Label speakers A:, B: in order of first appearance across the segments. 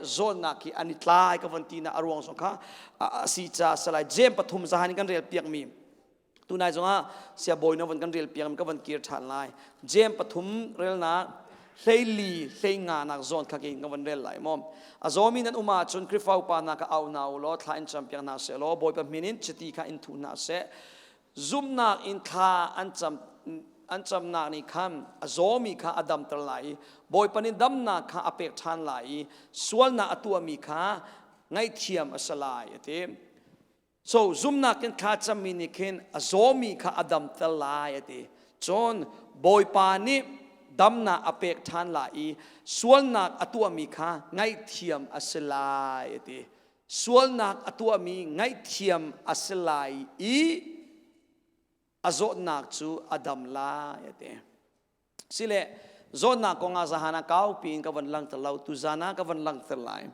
A: Zawtnak hi an i tlai ka von ti na a ruang zong kha a si ca salai Jem pathum zahan in kan rel piak mi tunai zongah siabawi na von kan rel piak mi ka von kir ṭhan lai. Jem pathum relnak 14 hleinga nak zawn kha ka von rel lai maw. A zawmi nan um ahcun Khrihfa upa hna kha au hna u law thla in campiak hna seh law Bawipa min in chiti kha in thuh hna seh. Zumhnak in thla an cam an camnak nih khan a zawmi kha a damter lai i Bawipa nih damnak kha a pek ṭhan lai i sualnak a tuahmi kha ngaihthiam a si lai, a ti. So zumhnak in thla cammi nih khin a zawmi kha a damter lai, a ti. Cun Bawipa nih damnak a pek ṭhan lai i sualnak a tuahmi kha ngaihthiam a si lai, a ti. Sualnak a tuahmi ngaihthiam a si lai i a zawtnak cu a dam lai, a ti. Sile zawtnak kong ah zahan ah kaupi in ka von langhter lo, tuzan ah ka von langhter lai.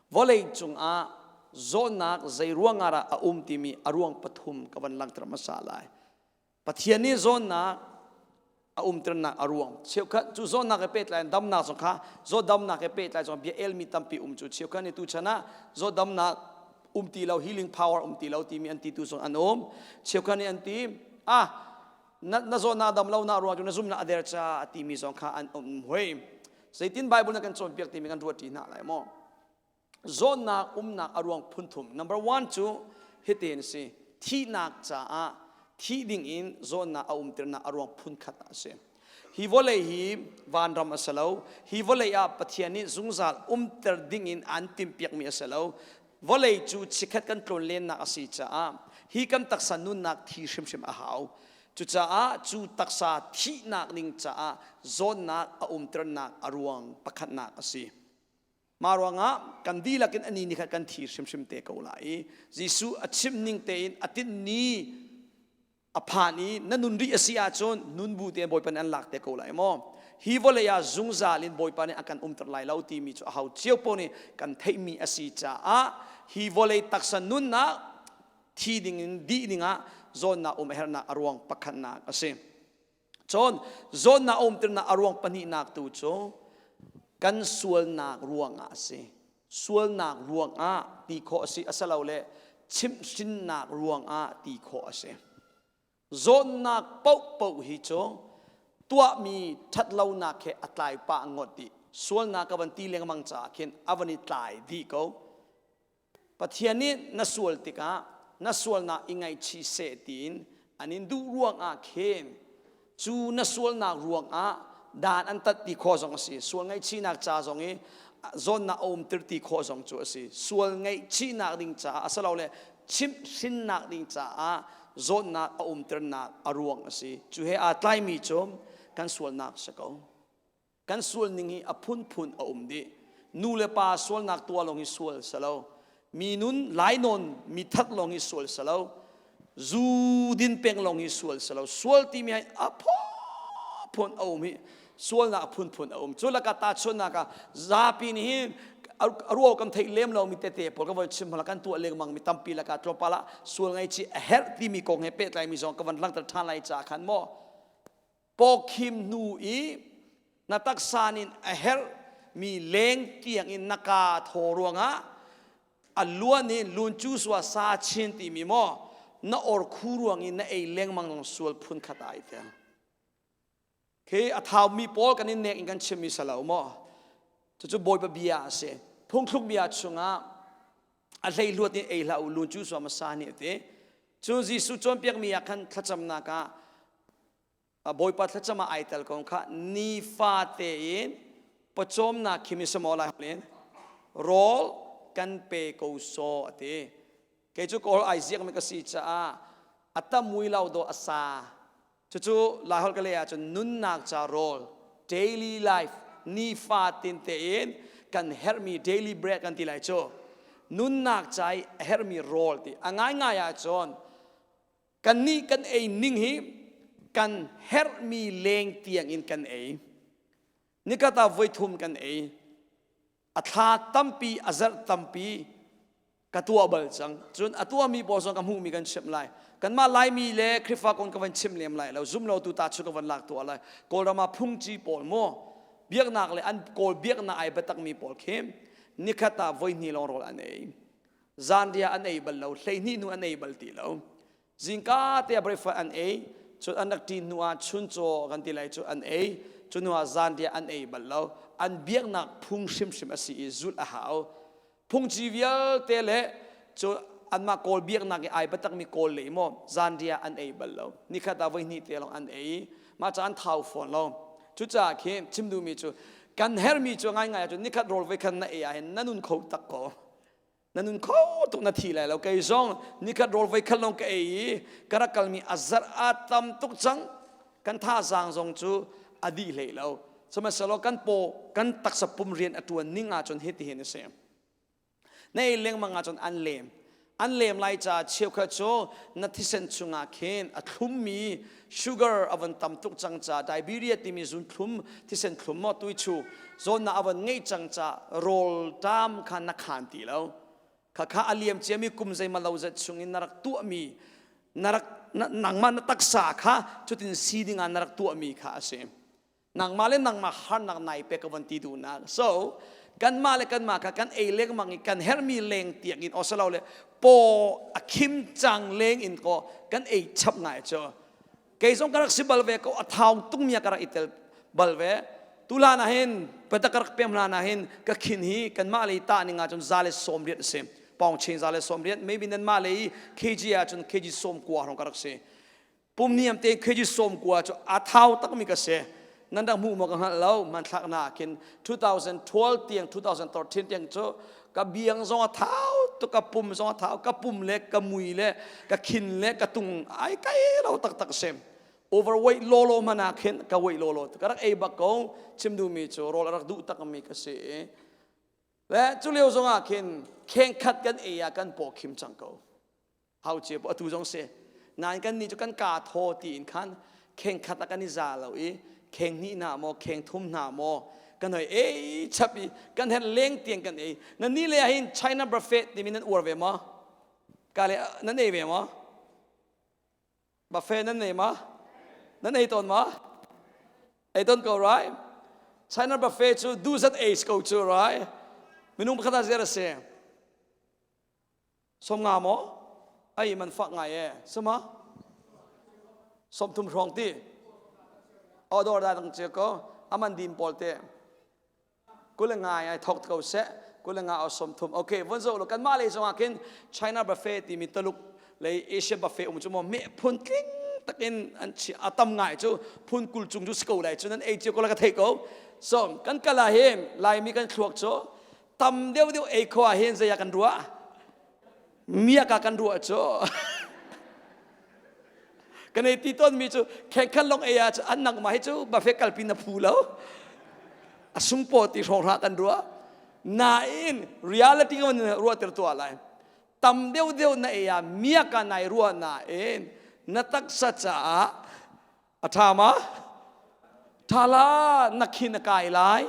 A: Vawlei cungah zawtnak zei ruangah dah a um timi a ruang pathum ka von langhter hmasa lai. Pathian nih zawtnak a umternak a ruang cheukhat cu zawtnak he pehtlai in damnak zong kha zawtdamnak he pehtlai zong bia elmi tampi um cu cheukhat nih tuchan ah zawtdamnak um ti lo, healing power um ti lo timi an ti tu zong an um. Cheukhat nih an ti ah na, na zawtnak dam lo na ruang cu na zumnak a der ca a timi zong kha an um hoi. Zeitin Bible na kan cawnpiak timi kan ruat ṭi hna lai maw. Zawtnak umnak a ruang phunthum. Number one cu hitin si: thihnak caah, thih ding in zawtnak a umternak a ruang phunkhat a si. Hi vawlei hi vanram a si lo. Hi vawlei ah Pathian nih zungzal umter ding in an timhpiakmi a si lo. Vawlei cu chikkhat kan tlawn lennak a si caah hi kan taksa nunnak thi hrimhrim a hau. Cucaah cu taksa thihnak ding caah zawtnak a umternak a ruang pakhatnak a si. Mah ruangah kan dihlak in ani nih khan kan thi hrimhrim te ko lai i Jesuh a chim ning tein a tinh ni a phan i na nun rih a si ahcun nun bu tein Bawipa nih an lak te ko lai maw. Hi vawlei ah zungzal in Bawipa nih a kan umter lai lo timi cu a ho cio paoh nih kan theihmi a si caah hi vawlei taksa nunnak thi ding in dih dingah zawnnak um a herhnak a ruang pakhatnak a si. Cun zawnnak a umternak a ruang pahnihnak tu cu kan sualnak ruangah a si. Sualnak ruangah ti khawh a si, asilole chimhhrinnak ruangah ti khawh a si. Zawnnak paohpaoh hi cu tuahmi ṭhatlonak he a tlai pah ngawt dih. Sualnak ka van ti lengmang caah khin a van i tlai dih ko. Pathian nih na sual tikah na sualnak i ngaihchih seh tiin an in duh ruangah khin cu na sualnak ruangah dan an tat ti khawh zong a si. Sual ngaihchihnak ca zong i zawnnak a umtir ti khawh zong cu a si. Sual ngaihchihnak ding caah asilole chimhhrinnak ding caah zawnnak a umtirnak a ruang a si. Cu he aa tlaimi cu kan sualnak si ko. Kan sual ning hi a phunphun a um dih. Nu le pa sualnak tuah lawng hi sual si lo. Mi nun lainawn mi that lawng hi sual si lo. Zu din peng lawng hi sual si lo. Sual timi hi a phunphun a um hi sualnak a phunphun a um. Cu laka tahchunhnak ah zapi nih hin a ruah kan theih lem lo mi tete pawl ka von chim hmala kan tuah lengmang mi tampi laka tlawmpal ah sual ngai chi a herh timi kong he pehtlai mi zong ka van langhter ṭhan lai caah khan maw pawkhim hnu i na taksa nin a herh mi leng tiang in na ka thaw ruangah a luan i lun cu sua sa chin timi maw na or khu ruang in na ei lengmang zong sual phun khat ai tel. Khi a thau mi pawl kan in nek in kan chim mi salo maw. Cucu Bawipa bia a si. Phungthluk bia chungah a hleihluat in ei hlah u, lun cu sua masa nih a ti. Cu Jesuh cawnpiak mi ah khan thlacamnak ah Bawipa thlacam ah ai tel ko kha, nifa tein pawcawmnak khim i samaw lai in rawl kan pe ko saw, a ti. Kei cu Kawl ai ziak mi ka si caah a tamui lo do a sa cucu Laiholh ka leh ahcun nunnak ca rawl, daily life, nifa tin tein kan herhmi, daily bread kan ti lai cu, nunnak ca i a herhmi rawl ti. A ngaingai ahcun kannih kan ei ning hi kan herhmi leng tiang in kan ei. Nikhat ah voithum kan ei, a thla tampi, a zarh tampi ka tuah bal cang. Cun a tuahmi pawl zong ka hmuhmi kan chimh lai. Kanmah Laimi le Khrihfa kong ka van chim lem lai lo. Zum lo tu ta chu ka van lak tuah lai. Kawlram ah phungci pawl maw biaknak le an Kawl biaknak ai biatakmi pawl khi. Nikhat ah voihnih lawng rawl an ei. Zanriah an ei bal lo, 12 hnu an ei bal ti lo. Zingka te ah breakfast an ei, cun an rak ṭin hnu ah chuncaw kan ti lai cu an ei, cu hnu ah zanriah an ei bal lo. An biaknak phung hrimhrim a si i zulh a hau. Phungci vialte le cu anmah Kawl biaknak i ai biatakmi Kawl lei maw zanriah an ei bal lo. Nikhat ah voihnih te lawng an ei. Mah ca an thau fawn lo. Cucaah khi chim duhmi cu kan herhmi cu ngaingai ahcun nikhat rawl voikhat na ei ahhin na nun kho tak ko. Na nun kho tuk na thi lai lo. Kei zong nikhat rawl voikhat lawng ka ei i ka rak kalmi a zarh a tam tuk cang. Kan thazaang zong cu a dih hlei lo. Sihmanhsehlaw kan paw kan taksa pum rian a ṭuan ning ahcun hitihin a si. Na ei lengmang ahcun an lem. An lem lai caah cheukhat cu na thisen chungah khin a thlummi sugar a von tam tuk cang caah diabetes timi zunthlum thisen thlum maw tuichu zawnnak a von ngeih cang caah rawl ṭam kha na khaan ti lo. Khakha a liam ciami kum zeimalo zat chungin na rak tuahmi na rak nangmah na taksa kha cutin si dingah na rak tuahmi kha a si. Nangmah le nangmah harnak nai pek ka von ti duhnak. So kanmah le kanmah kha kan ei lengmang i kan herhmi leng tiang in osalo le paw a khim cang leng in ko kan ei chap ngai cu. Kei zong ka rak si bal ve ko a thau tungmi ah ka rak i tel bal ve. Tulan ah hin patak ka rak pem hlan ah hin ka khin hi kanmah lei tah ning ahcun 190 a si. Pawng chain 190 maybe nanmah lei kg ahcun kg 90 hrawng ka rak si. Pum niam te kg 90 cu a thau takmi ka si. Nan rak hmuh maw ka hngalh lo hmanthlak na khin 2012 tiang 2013 tiang cu ka biang zong a thau tuk ka pum zong a thau ka pum le ka mui le ka khin le ka tung ai kai lo taktak si overweight lawlaw hmanh ah khin ka weight lawlaw ka rak ei bak ko chim duhmi cu rawl a rak duh takmi ka si le cu lio zong ah khin kheng khat kan ei ah kan paw khim cang ko hau cia atu zong si nain kan nih cu kan kaa thaw tiin khan kheng khat ah kan i za lo i kheng hnih hna maw kheng thum hna maw kan hoi ei chap i kan hen leng tiang kan ei nan ni le hin China buffet timi nan uar ve maw ka le nan ei ve maw buffet nan nei ma nan ei tawn ma ei tawn ko right China buffet cu du zat ei ko cu right minung pakhat ah zer a si 50 maw? Ai man fak ngai e. Sama? 30 hrawng ti. O dor da dang che ko. Aman dim pawl te. Kul ngai ai thok ko se. Kul nga o 30. Okay, von zo lo kan ma le zong ah khin China buffet timi Taluk lei Asia buffet um chu mo me phun tling takin an chi atam ngai chu phun kul chung chu sko lai chu nan ei che ko la ka thei ko. So kan kala he Laimi kan thluak chu tam deuh deuh ei kho ah hin zei ah kan ruah miak ah kan ruah cu kan ei ti tawn mi cu khengkhan long ei ah cu an nangmah hi cu buffet kalpi na phu lo a sungpaw ti hrawng hlah kan ruah nain reality kan ruah tir tuah lai tam deuh deuh na ei ah miak ah nai ruah nain na taksa caah A ṭha ma? Ṭha la na khin a kai lai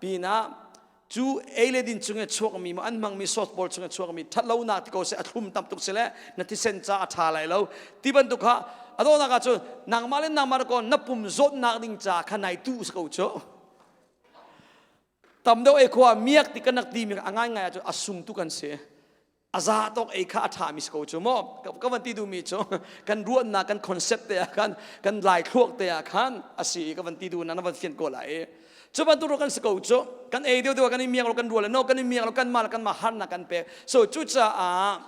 A: pinah cu ei le din chung i chuakmi maw an hmangmi sauce pawl chung i chuakmi ṭhatlonak ti ko seh a thlum tam tuk si le na thisen ca a ṭha lai lo ti bantuk kha a dawhnak ah cun nangmah le nangmah ko na pum zawtnak ding ca kha nai tu si ko cu tam deuh ei khua miak ti kan rak timi a ngaingai ah cun a sung tu kan si a za tawk ei kha a ṭhami si ko cu maw ka van ti duhmi cu kan ruahnak kan concept te ah khan kan lai thluak te ah khan a si i ka van ti duh na na van fian ko lai cu bantuk ro kan si ko cu kan ei deuh deuh kan i miang lo kan rual no kan i miang lo kan mah le kan mah harnak kan pek so cucaah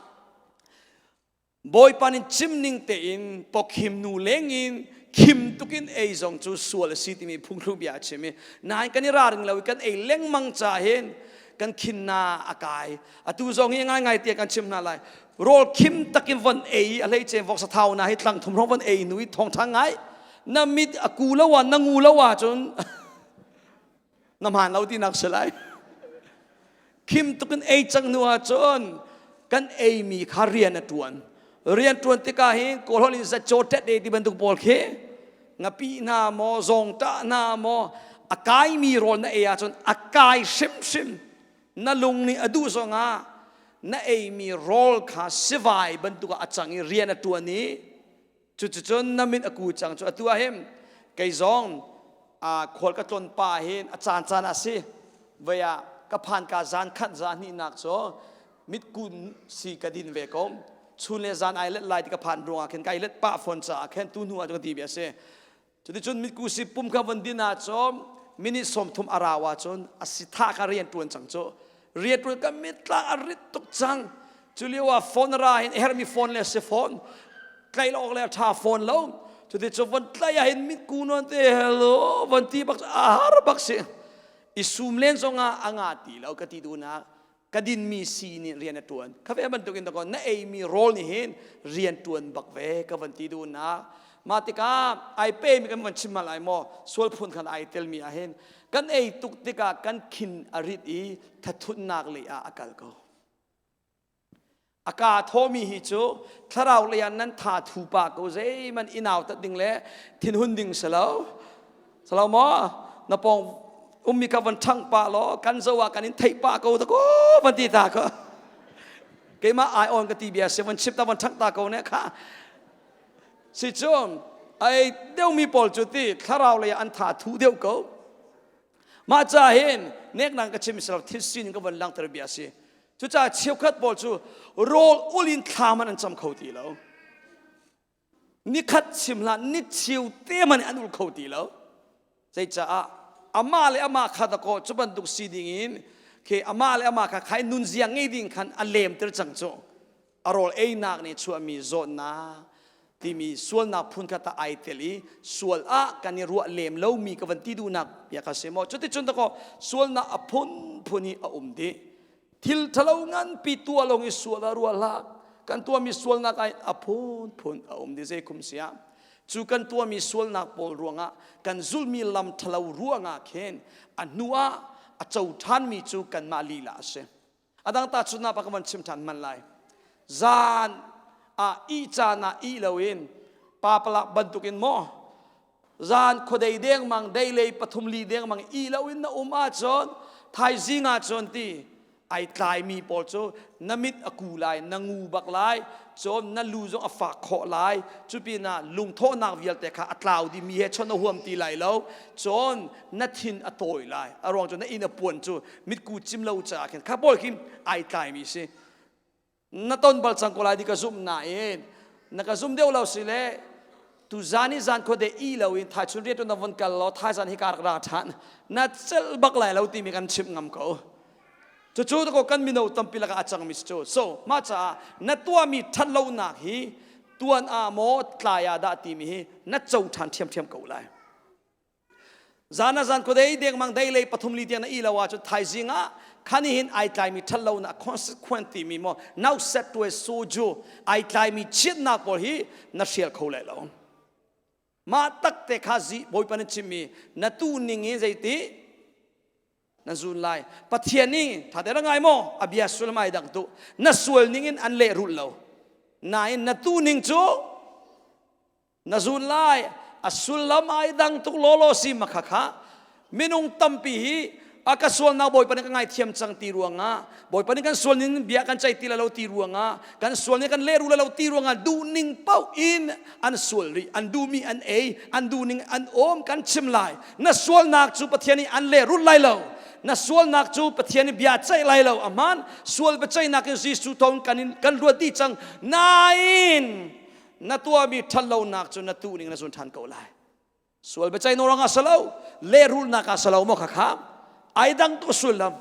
A: Bawipa nih chim ning tein pawkhim nu lengin khim tukin ei zong cu sual a si timi phungthluk bia a chim i nain kan i ralring lo i kan ei lengmang ca hin kan khinna a kai atu zong hi ngaingai tiah kan chim hna lai rawl khim takin von ei a hleice voksa thau na hi tlang thum hrawng von ei nu i thawngṭha ngai na mit a ku lo ah na ngu lo ahcun na hmaan lo tinak si lai khim tukin ei cang hnu ahcun kan eimi kha rian a ṭuan rian ṭuan tikah hin kawlholh in zacaw ṭet e ti bantuk pawl khi ngapi hna maw zawngṭah hna maw a kaimi rawl na ei ahcun a kai hrimhrim na lung nih a duh zongah na eimi rawl kha sivai bantuk ah a cang i rian a ṭuan i Cuticun na mit a ku cang cu atu ah hin kei zong khual ka tlawn pa hin a caan caan ah si voi ah. Ka phan ka zan khat za hnihnak cu mitkun si ka din ve ko. Chun le zan ai let lai ti ka phan ruangah khin kai let pah fawn caah khin tu hnu ah cu ka ti bia a si. Cuticun mitku si pum kha von din ahcun minute 30 a rau ahcun a si tha ka rian tuan cang cu. Rian tuan ka mitla a rit tuk cang. Cu lio ah phone ra hin hermi phone le si phone tlaih awk le tha phone lo. Cuticun von tlaih ah hin mitku non te hello von ti bak a har bak si. I sum len zongah a nga ti lo ka ti duhnak ka dinmi si nih rian a ṭuan. Kha ve bantukin dakaw na eimi rawl nih hin rian ṭuan bak ve ka van ti duhnak. Mah tikah ai pemi kan van chim lai maw sual phun khan ai telmi ah hin kan ei tuk tikah kan khin a rit i thathutnak lei ah a kal ko. A ka thawmi hi cu thlarau lei ah nan tha thu pa ko zeihmanh i nautat ding le thinhun ding si lo. Si lo maw? Na pawng ummi kha van ṭhangh pah law kan zo ah kan in theih pah ko ta ko van ti ta ko. Keimah ai on ka ti bia si van chip ta van ṭhangh ta ko ne kha. Si cun ai deuhmi pawl cu ti thlarau lei ah an tha thu deuh ko. Mah ca hin neknang ka chim si lo thil sining ka van langhter bia si. Cucaah cheukhat pawl cu rawl ul in thla man an cam kho ti lo. Nikhat chim hlah ni cheu te man an ul kho ti lo. Zeicaah amah le amah kha dakaw cu bantuk si ding in khi amah le amah kha khai nunzia ngei ding khan a lemter cang cu. A rawl einak nih chuahmi zawtnak timi sualnak phun kha ta ai tel i sual ah kan i ruah lem lomi ka van ti duhnak bia kha si maw cuticun dakaw sualnak a phunphun hi a um dih thil ṭhalo nganpi tuah lawng i sual ah ruah hlah kan tuahmi sualnak ai a phunphun a um dih zei kum si ah cu kan tuahmi sualnak pawl ruangah kan zulhmi lam ṭhalo ruangah khin a hnu ah a co ṭhanmi cu kanmah lila a si A dang tahchunhnak pa ka van chim ṭhan hmanh lai. Zan ah ih caan ah ih loin papalak bantukin maw zan khuadei dengmang deilei pathum li dengmang ih loin na um ahcun thaizing ahcun ti ai tlaimi pawl cu na mit a ku lai na ngu bak lai cun na lu zong a fak khawh lai cupinah lungthawhnak vialte kha a tlau dih mi he chon a huam ti lai lo cun na thin a tawi lai a ruang cu na inn a puan cu mitku cim lo caah khin kha pawl khi ai tlaimi si na ton bal cang ko lai ti ka zumh nain na ka zum deuh lo si le tu zan i zan khuade i lo in thaichun riat na von kal law thaizan hi ka rak ra ṭhan na celh bak lai lo timi kan chimh ngam ko cucu ko kan mino tampi lakah a cangmi si cu so mah caah na tuahmi ṭhatlonak hi tuan ah maw tlai ah dah timi hi na co ṭhan ṭhiamṭhiam ko lai Zan ah zan khuadei dengmang dei lei pathum li tiang na i lo ahcun thaizing ah khan hin ai tlaimi ṭhatlonak consequent timi maw nauset tuai soju ai tlaimi chiatnak pawl hi na hrial kho lai lo. Mah tak te kha zi Bawipa na chimmi na tu ning in zeiti na zun lai. Pathian nih ṭha te ngai maw a bia sullam ai dang tu na sual ning in an lehrulh lo. Nain na tu ning cu Na zun lai a sullam ai dang tuk lawlaw si ma kha kha minung tampi hi a ka sualnak Bawipa nih ka ngaithiam cang ti ruangah Bawipa nih kan sual ning bia kan ceih ti lo ti ruangah kan sual ning kan leru lo ti ruangah duh ning paoh in an sual rih an duhmi an ei an duh ning an um kan chim lai na sualnak cu Pathian nih an lehrulh lai lo na sualnak cu Pathian nih bia ceih lai lo ahman sual biaceihnak in Jesuh thawng kan in kan luat dih cang nain na tuahmi ṭhatlonak cu na tuh ning na zun ṭhan ko lai sual biaceih nawl ah si lo lehrulhnak ah si lo maw khakha ai dang tuk sullam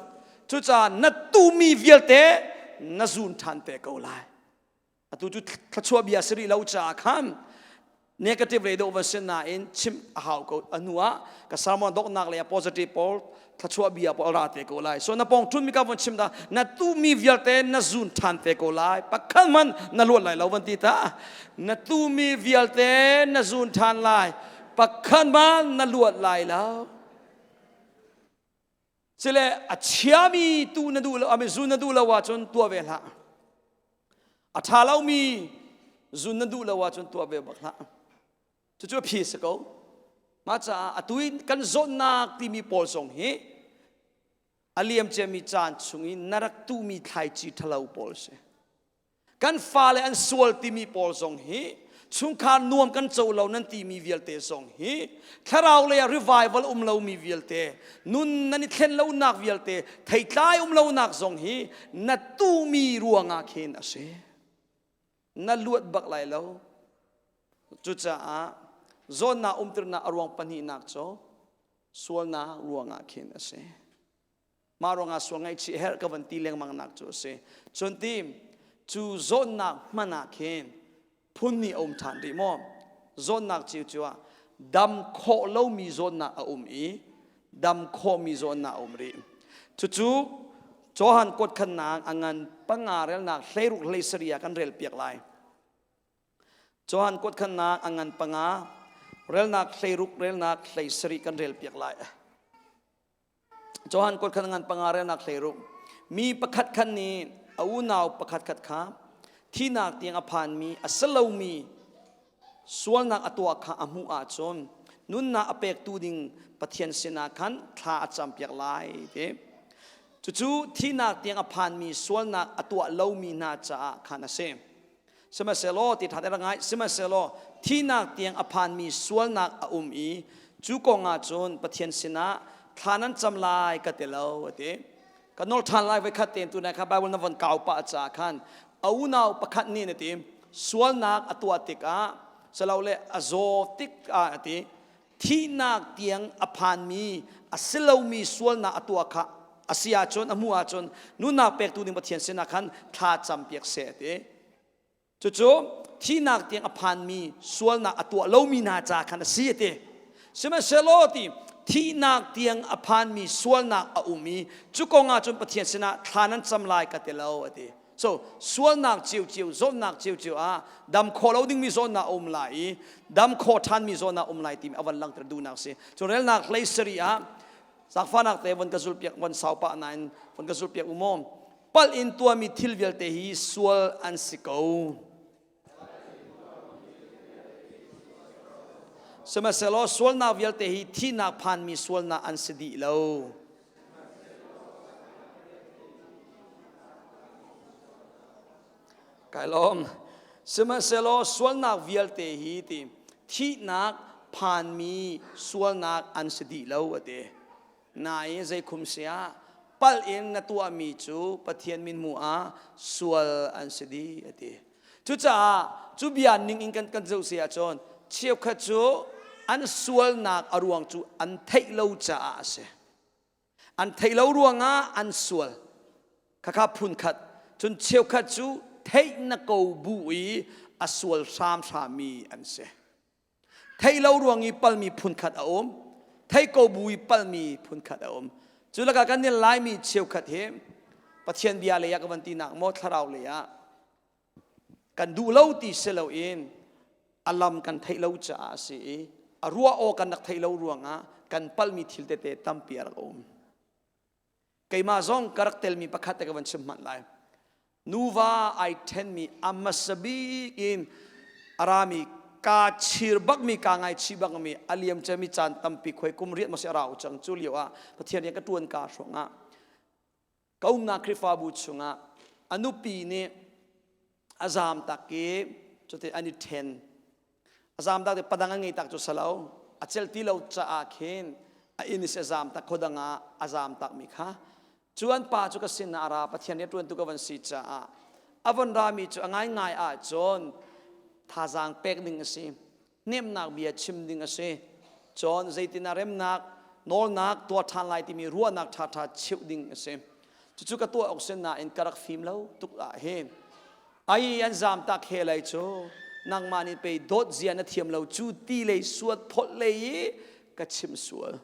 A: cucaah na tuhmi vialte na zun ṭhan te ko lai atu cu thluachuah bia si rih lo caah khan negative lei deuh va si nain chimh a hau ko a hnu ah ka sermon donghnak lei ah positive pawl thluachuah bia pawl ra te ko lai so na pong ṭun mi ka von chim ta na tu mi vialte na zun ṭhan te ko lai pakhat man na luat lai lo van ti ta na tu mi vialte na zun ṭhan lai pakhat man na luat lai lo sile a chiami tu na duh lo ami zun na duh lo ahcun tuah ve hlah a ṭha lomi zun na duh lo ahcun tuah ve bak hlah Cucu a phi si ko. Mah caah atu in kan zawtnak timi pawl zong hi a liam ciami caan chung i na rak tuhmi thlaici ṭhalo pawl si. Kan fale an sual timi pawl zong hi Chungkhar nuam kan co lo nan timi vialte zong hi thlarau lei ah revival um lomi vialte, nun nan i thlen lonak vialte, theitlai um lonak zong hi na tumi ruangah khin a si. Na luat bak lai lo. Cucaah zawnnak umtirnak a ruang pahnihnak cu sualnak ruangah khin a si. Mah ruangah sual ngaihchih herh ka van ti lengmang nak cu a si. Cun ti cu zawnnak hman ah khin phun nih a um ṭhan rih maw? Zawnnak ciu cu ah dam khawh lomi zawnnak a um i dam khawhmi zawnnak a um rih. Cucu Johan kuat khannak a ngan panga relnak 16 17 ah kan rel piak lai. Johan kuat khannak a ngan panga relnak 16 relnak 17 kan rel piak lai. Johan kuat khan ngan panga relnak 16 mi pakhat khan nih a unau pakhat khat kha thinak tiang a phanmi a si lomi sualnak a tuah kha a hmuh ahcun nunnak a pektu ding Pathian sinah khan thla a campiak lai ti. Cucu thihnak tiang a phanmi sualnak a tuah lomi hna caah khan a si. Sihmanhsehlaw ti ṭha te rak ngai sihmanhsehlaw thihnak tiang a phanmi sualnak a um i cu kong ah cun Pathian sinah thla nan cam lai ka ti lo a ti. Ka nawl ṭhan lai voikhat tein tunai kha Bible na von kau pah caah khan a unau pakhat nih na ti sualnak a tuah tikah silole a zaw tik ah a ti thihnak tiang a phanmi a si lomi sualnak a tuah kha a si ahcun a hmuh ahcun nunnak pektu ding Pathian sinah khan thla campiak seh a ti. Cucu thihnak tiang a phanmi sualnak a tuah lomi hna ca khan a si a ti. Sihmanhsehlaw ti thihnak tiang a phanmi sualnak a um i cu kong ah cun Pathian sinah thla nan cam lai ka ti lo a ti. So sualnak ciocio, zawtnak ciocio ah dam khawh lo dingmi zawtnak a um lai i dam khawh ṭhanmi zawtnak a um lai timi a van langhter duhnak si. Cu relnak hlei sarih ah zaangfahnak te von ka zulpiak von sau pah nain von ka zulpiak u maw palh in tuahmi thil vialte hi sual an si ko. Sihmanhsehlaw sualnak vialte hi thihnak phanmi sualnak an si dih lo. Kai lawm. Sihmanhsehlaw sualnak vialte hi ti thihnak phanmi sualnak an si dih lo a ti. Nain zeikhum siah palh in na tuahmi cu Pathian mithmuh ah sual an si dih a ti. Cucaah cu bia ning in kan kan zoh si ahcun cheukhat cu an sualnak a ruang cu an theih lo caah a si. An theih lo ruangah an sual. Khakha phun khat. Cun cheukhat cu theih na ko bu i a sual hramhrammi an si. Theih lo ruang i palmi phun khat a um. Theih ko bu i palmi phun khat a um. Cu lakah kan nih Laimi cheukhat hi Pathian bia lei ah ka van tinak maw thlarau lei ah kan duh lo ti si loin a lam kan theih lo caah a si i a ruah aw kan rak theih lo ruangah kan palmi thil tete tampi a rak um. Keimah zong ka rak telmi pakhat te ka van chim hmanh lai. Nuva ai ṭhenmi a hmasa bik in a rami kaa chir bakmi kaa ngaichih bakmi a liam ciami caan tampi khuai kum riat maw si a rau cang cu lio ah Pathian rian ka ṭuan ka hrawng ah ka umnak Khrihfabu chungah a nupi nih a zaam tak i cuti an i ṭhen a zaam tak padang a ngei tak cu salo a celh ti lo caah khin a inn is a zaam tak khuadang ah a zaam tak mi kha cu an pa cu ka sin ah a ra Pathian rian ṭuantu ka van si caah a von rami cu a ngaingai ah cun thazaang pek ding a si hnemhnak bia chim ding a si. Cun zeitin ah remnak, nawlnak tuah ṭhan lai timi ruahnak ṭhaṭha cheuh ding a si. Cucu ka tuah awk si nain ka rak fim lo tuk ah hin ai an zam tak he lei cu nangmah nih pei dawt zia na thiam lo cu ti lei suat pholh lei i ka chim sual.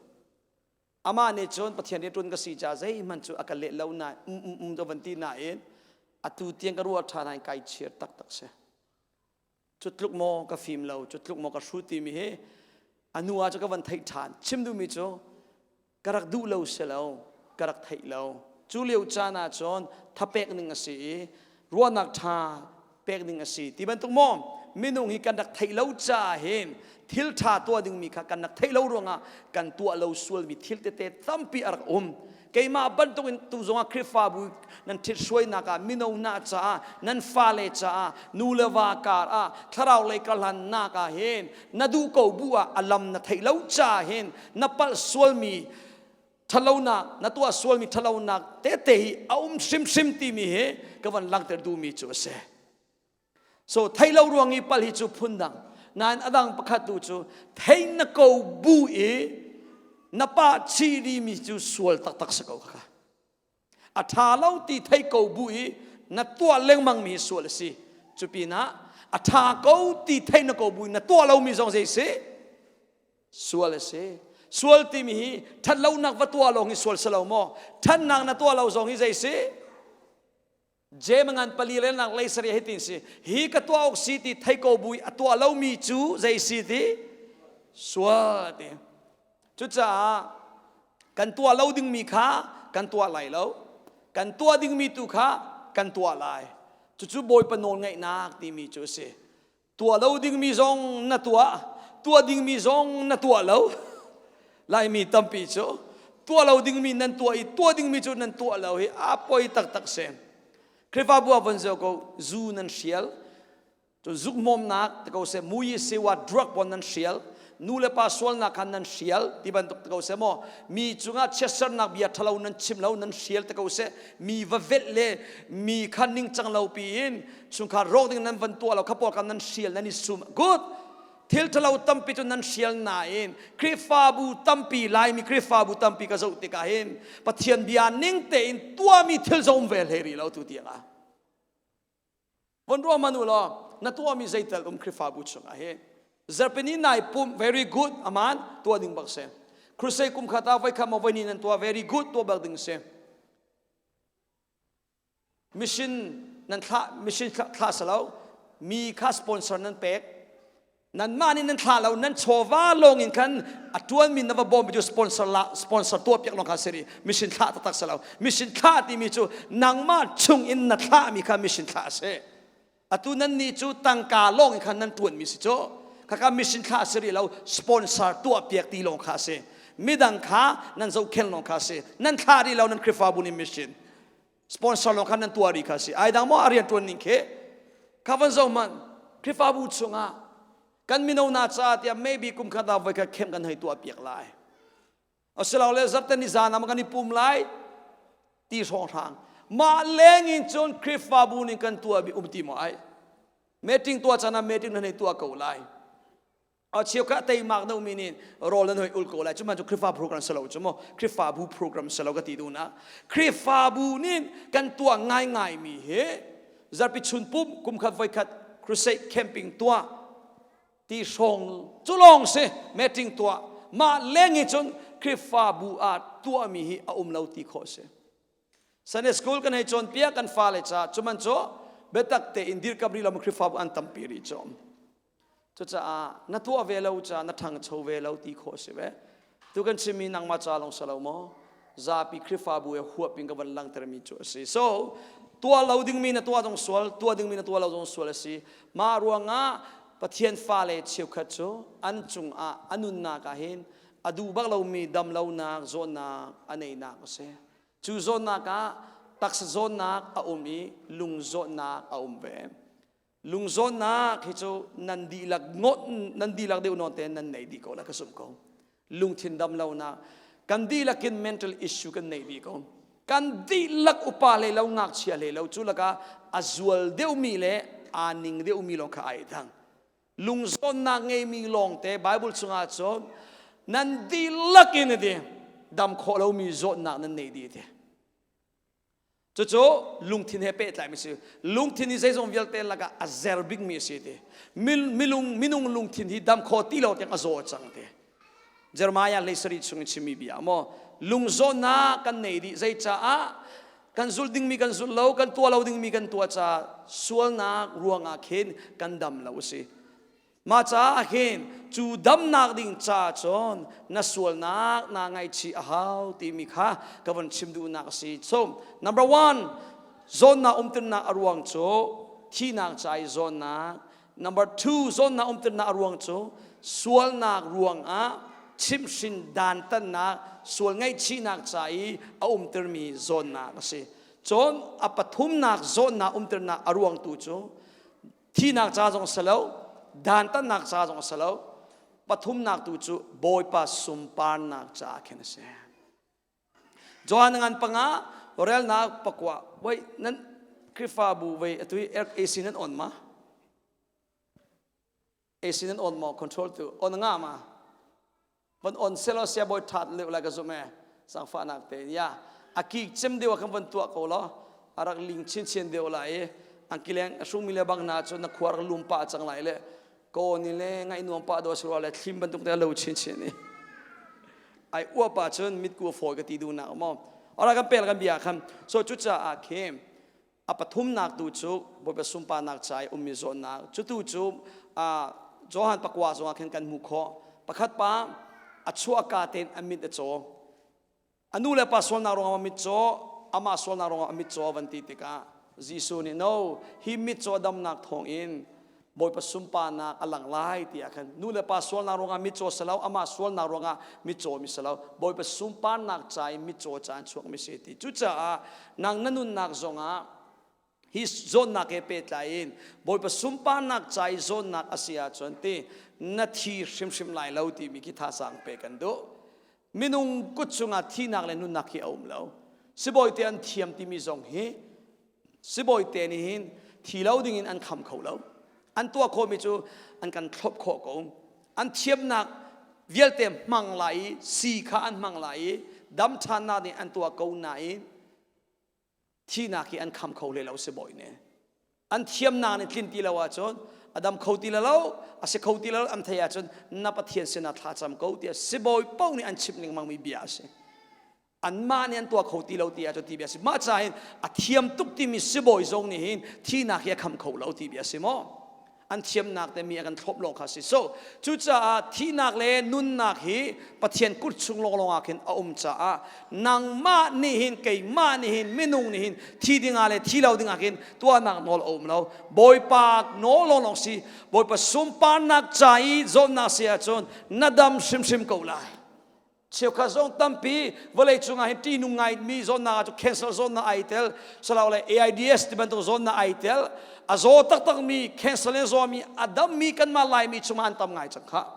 A: Amah nih cun Pathian rianṭuan ka si caah zeihmanh cu a ka leh lo nain um um um ka van ti nain atu tiang ka ruah ṭhan ah kai chir taktak si. Cu tluk maw ka fim lo, cu tluk maw ka hrut timi hi a hnu ah cu ka van theih ṭhan. Chim duhmi cu ka rak duh lo si lo, ka rak theih lo. Cu lio caan ah cun thapek ning a si i ruahnak ṭha pek ding a si. Ti bantuk maw minung hi kan rak theih lo caah hin thil ṭha tuah dingmi kha kan rak theih lo ruangah kan tuah lo sualmi thil tete tampi a rak um. Keimah bantuk in tu zongah Khrihfabu nan ṭhithruainak ah mino hna caah nan fale caah nu le va kar ah thlarau lei karhlannak ah hin na duh ko bu ah a lam na theih lo caah hin na palh sualmi ṭhalonak na tuah sualmi ṭhalonak tete hi a um hrimhrim timi hi ka van langhter duhmi cu a si. So thei lo ruang i pal hi cu phundang. Nain adang pakhat tu cu thei na ko bu i na pa chi mi cu sual taktak si ko kha. A ṭha lo ti thei ko bu i na tuah lengmang mi sual a si. Cu pinah a ṭha ko ti thei na ko bu i na tuah lomi zong zei si? Sual a si. Sual timi hi ṭhatlonak va tuah lawng hi sual si lo maw? Ṭhatnak na tuah lo zong hi zei si? Jem ngan pali relnak lei sarih hitin si hi ka tuah awk si ti thei ko bui a tuah lomi cu zei si ti sual ti cucaah kan tuah lo dingmi kha kan tuah lai lo kan tuah dingmi tu kha kan tuah lai cucu Bawipa nawl ngaihnak timi cu a si Tuah lo dingmi zong na tuah, tuah dingmi zong na tuah lo. Laimi tampi cu tuah lo dingmi nan tuah i tuah dingmi cu nan tuah lo hi a poi taktak si. Khrihfabu ah von zoh ko zu nan hrial, cun zukmawmnak ti ko seh, muyi sewa drug pon nan hrial, nu le pa sualnak khan nan hrial ti bantuk ti ko seh maw mi cungah chiatsernak bia ṭhalo nan chim lo nan hrial ti ko seh mi va velh le mi kha ningcang lo piin chungkhar rawk ding nan van tuah lo kha pawl kha nan hrial nan i sum good thil ṭhalo tampi cu nan hrial nain Khrihfabu tampi Laimi Khrihfabu tampi ka zoh tikah hin Pathian bia ning tein tuahmi thil zong um ve hlei rih lo tu tiang ah von ruah man u law na tuahmi zeital um Khrihfabu chungah hi zarpini nai pumh very good aman tuah ding bak si crusade kum khat ah voi khat maw voi ni nan tuah very good tuah bak ding si Mission nan thlah mission thlah si lo mi kha sponsor nan pek nanmah nih nan thlah lo nan chawva lawng in khan a tuan mi na va bawm cu sponsor la sponsor tuah piak lawng kha si mission thlah taktak si lo mission thlah timi cu nangmah chung in na thlah mi kha mission thlah a si atu nan nih cu tangka lawng in khan nan tuan mi si cu khaka mission thlah si rih lo sponsor tuah piak ti lawng kha si midang kha nan zohkhen lawng kha si nan thlah rih lo nan Khrihfabu nih mission sponsor lawng khan nan tuah rih kha si ai dang maw a rian tuan ning khi kha van zo man Khrihfabu chungah kan mino na ca tiah maybe kum khat ah voi khat khem kan hei tuah piak lai asilole zarhte ni zan ah kan i pum lai ti hrawng hrang mah leng in cun Khrihfabu ning kan tuah mi um ti maw ai meeting tuah chan ah meeting nan hei tuah ko lai a cheukhat teimak na umi nih rawl nan hoi ul ko lai cu man cu Khrihfa program si lo cu mu Khrihfabu program si lo ka ti duh na Khrihfabu nih kan tuah ngaingai mi hi zarpi chun pum kum khat voi khat crusade camping tuah ti hrawng cu lawng si meeting tuah mah leng hi cun Khrihfabu ah tuahmi hi a um lo ti khawh si Sunday school kan hei cawnpiak kan fale ca cuman cu biatak tein dirkamh rih lo Khrihfabu an tampi rih cu Cucaah na tuah ve lo ca na ṭhangcho ve lo ti khawh a si ve. Tu kan chimmi nangmah ca lawng si lo maw? Zapi Khrihfabu he huap in ka van langhtermi cu a si. So, tuah lo dingmi na tuah zong sual, tuah dingmi na tuah lo zong sual a si. Mah ruangah Pathian fale cheukhat cu an cungah a nunnak ah hin a duh bak lomi damlonak, zawtnak a neihnak a si. Cu zawtnak ah taksa zawtnak a um i lung zawtnak a um ve. Lungzawnnak hi cu nan dihlak ngot nan dihlak deuh nawn te nan nei dih ko la ka zumh ko. Lungthin dam lonak kan dihlak in mental issue kan nei dih ko. Kan dihlak upa hlei lo ngakchia hlei lo cu lakah a zual deuhmi le aa ning deuhmi lawng kha ai dang. Lungzawnnak ngeimi lawng te Bible chungah cun nan dihlak in a ti dam khawh lomi zawtnak nan nei dih ti. Cucu lungthin he pehtlaimi si. Lungthin hi zeizong vialte lakah a zer bikmi a si ti. Minung minung lungthin hi dam kho ti lo tiang a zaw cang ti. Jeremiah hlei sarih chung in chimmi bia maw lungzawnak kan nei dih zeicaah kan zulh dingmi kan zulh lo kan tuah lo dingmi kan tuah caah sualnak ruangah khin kan dam lo a si. Mah caah hin cu damnak ding ca cun na sualnak naa ngaihchih a hau timi kha ka von chim duhnak a si. So, number one, zawnnak umtirnak a ruang cu thihnak ca i zawnnak. Number two, zawnnak umtirnak a ruang cu sualnak ruangah. chimhhrin dantatnak, sual ngaihchihnak ca i a umtermi zawnnak a si. Cun a pathumnak zawnnak umternak a ruang tu cu thihnak ca zong a si lo, dantatnak ca zong a si lo, pathumnak tu cu Bawipa sunparnak caah khin a si. Johan ngan panga relnak pakua voi nan Khrihfabu vei atu hi AC nan on ma? AC nan on maw control tu on nga ma? Van on selo sia boy that leu lai ka zum e sangfa nak te ya aki cem deu kan van tua ko lo arak ling chin chin deu lai i angkileng asung mi le bang na chu na khuar lum pa chang lai le ko ni le ngai nuam pa do sura le thlim bantuk te lo chin chin ni ai uap ahcun mitku a fawi ka ti duhnak maw ora kan pel kan bia khan so cucaah khi a pathumnak tu cu Bawipa sunparnak ca i ummi zawtnak cu tu cu Johan pakua zongah khin kan hmuh khawh pakhat pa a chuahka tein a mit a caw A nu le pa sualnak ruangah mitcaw, amah sualnak ruangah a mitcaw van ti tikah Jesuh nih no hi mitcaw damnak thawngin Bawipa sunparnak a lang lai tiah khan nu le pa sualnak ruangah mitcaw si lo amah sualnak ruangah mitcaw mi si lo Bawipa sunparnak ca i mitcaw caan chuak mi si ti cucaah nang na nunnak zongah hi zawnnak he pehtlai in Bawipa sunparnak ca i zawnnak a si ahcun ti na thi hrimhrim lai lo timi khi thazaang pe kan duh. Minung kut chungah thihnak le nunnak hi a um lo. Sibawi te an thiam timi zong hi sibawi te nih hin thi lo ding in an kham kho lo. An tuah khawhmi cu an kan thlop khawh ko. An thiamnak vialte hmang lai i sii kha an hmang lai i dam ṭhannak nih an tuah ko nain thihnak hi an kham kho hlei lo sibawi nih an thiamnak nih tlin ti lo ahcun a dam kho ti lo a si kho ti lo an thei ahcun na pathian sinah thlacam ko tiah sibawi paoh nih an chimh lengmang mi bia a si anmah nih an tuah kho ti lo ti ahcun ti bia a si mah ca hin a thiam tuk timi sibawi zong nih hin thihnak hi a kham kho lo ti bia a si maw An thiamnak te mi a kan thlop lawng kha si. So cucaah thihnak le nunnak hi Pathian kut chung lawnglawng ah khin a um caah nangmah nih hin keimah nih hin minung nih hin thi dingah le thi lo dingah khin tuahnak nawl a um lo. Bawipa nawl lawnglawng si. Bawipa sunparnak ca i zawtnak si ahcun na dam hrimhrim ko lai. Cheukhat zong tampi vawlei cungah hin ṭihnung ngaimi zawtnak ah cu cancer zawtnak ai tel le AIDS ti bantuk zawtnak ai tel a zaw taktakmi cancer le zawmi a dammi kanmah Laimi chungah an tam ngai cang khah.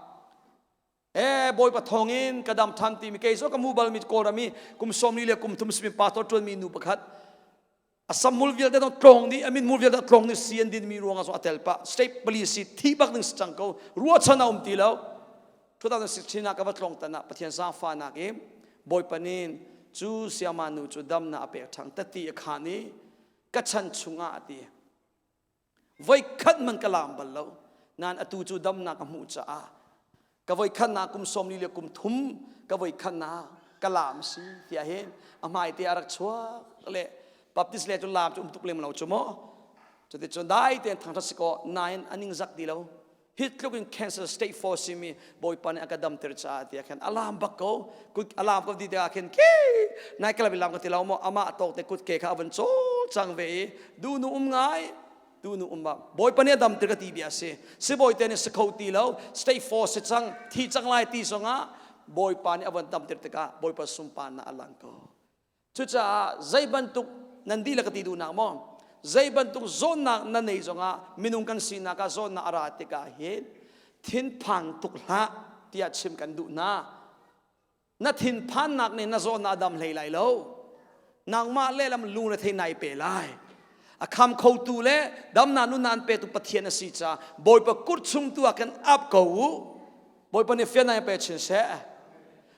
A: E Bawipa thawngin ka dam than timi kei zong ka hmu balmi Kawlram i kum 40 le kum thum simi pastor ṭuanmi nu pakhat a sammul vialte dong tlong dih a mithmul vialte tlong dih si an din mi ruangah zong a tel pah state police si thi bak ding si cang ko ruahchan a um ti lo 2016 ah ka va tlong tan ah Pathian zaangfahnak i Bawipa nih cu siama nu cu damnak a pek ṭhang tati a khan i ka chan chungah a ti Voikhat man ka laam bal lo. Nain atu cu damnak ka hmuh caah ka voikhatnak kum 40 le kum thum ka voikhatnak ka laam si tiah hin a hmai te a rak chuak le Baptist le cu laam cu um tuk lem lo cu maw cuticun dai tein thangṭhat si kaw nain a ningzak ti lo hi tluk in cancer state 4 simi bawipa nih a ka damter caah tiah khan a laam bak ko kut a laam ko ti tikah khin ke nai ka lam ka ti lo maw amah tawk te kut ke kha a van cawl cang ve i du nu um ngai tu nu um ba bawipa nih a damter ka ti bia si sibawi te nih si kho ti lo state 4 si cang thi cang lai ti zongah bawipa nih a van damter tikah bawipa sunparnak a lang ko Cucaah zei bantuk nan dihlak ka ti duhnak maw? Zei bantuk zawnnak na nei zongah minung kan sinak ah zawnnak a ra tikah hin thinphang tuk hlah tiah chim kan duh hna. Na thinphannak nih na zawtnak a dam hlei lai lo. Nangmah lehlam lungrethei nai pe lai. A kham khotu le damnak nunnak an petu Pathian a si caah Bawipa kut chung tu ah kan ap ko u. Bawipa nih fiannak pe chin seh.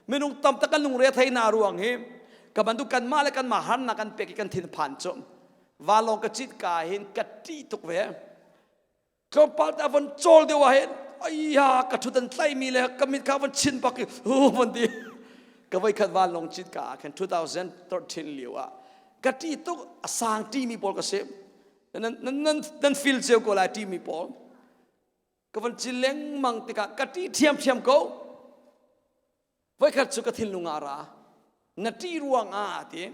A: Minung tam tak kan lungre thei na ruang hi ka bantuk kanmah le kanmah harnak kan pek i kan thinphan cu vanlawng ka cit ka hin ka ṭih tuk ve tlawmpal te a von cawl deuh ah hin aiya ka ṭhut an tlaimi le ka mit kha von chin bak i hu von ti ka voikhat vanlawng cit ka ah khan 2013 lio ah ka ṭih tuk a sang ṭimi pawl ka si nan nan nan feel cio ko lai ṭimi pawl ka von cil lengmang tikah ka ṭih ṭhiamṭhiam ko voikhat cu ka thinlung ah a ra na ṭih ruang ah ti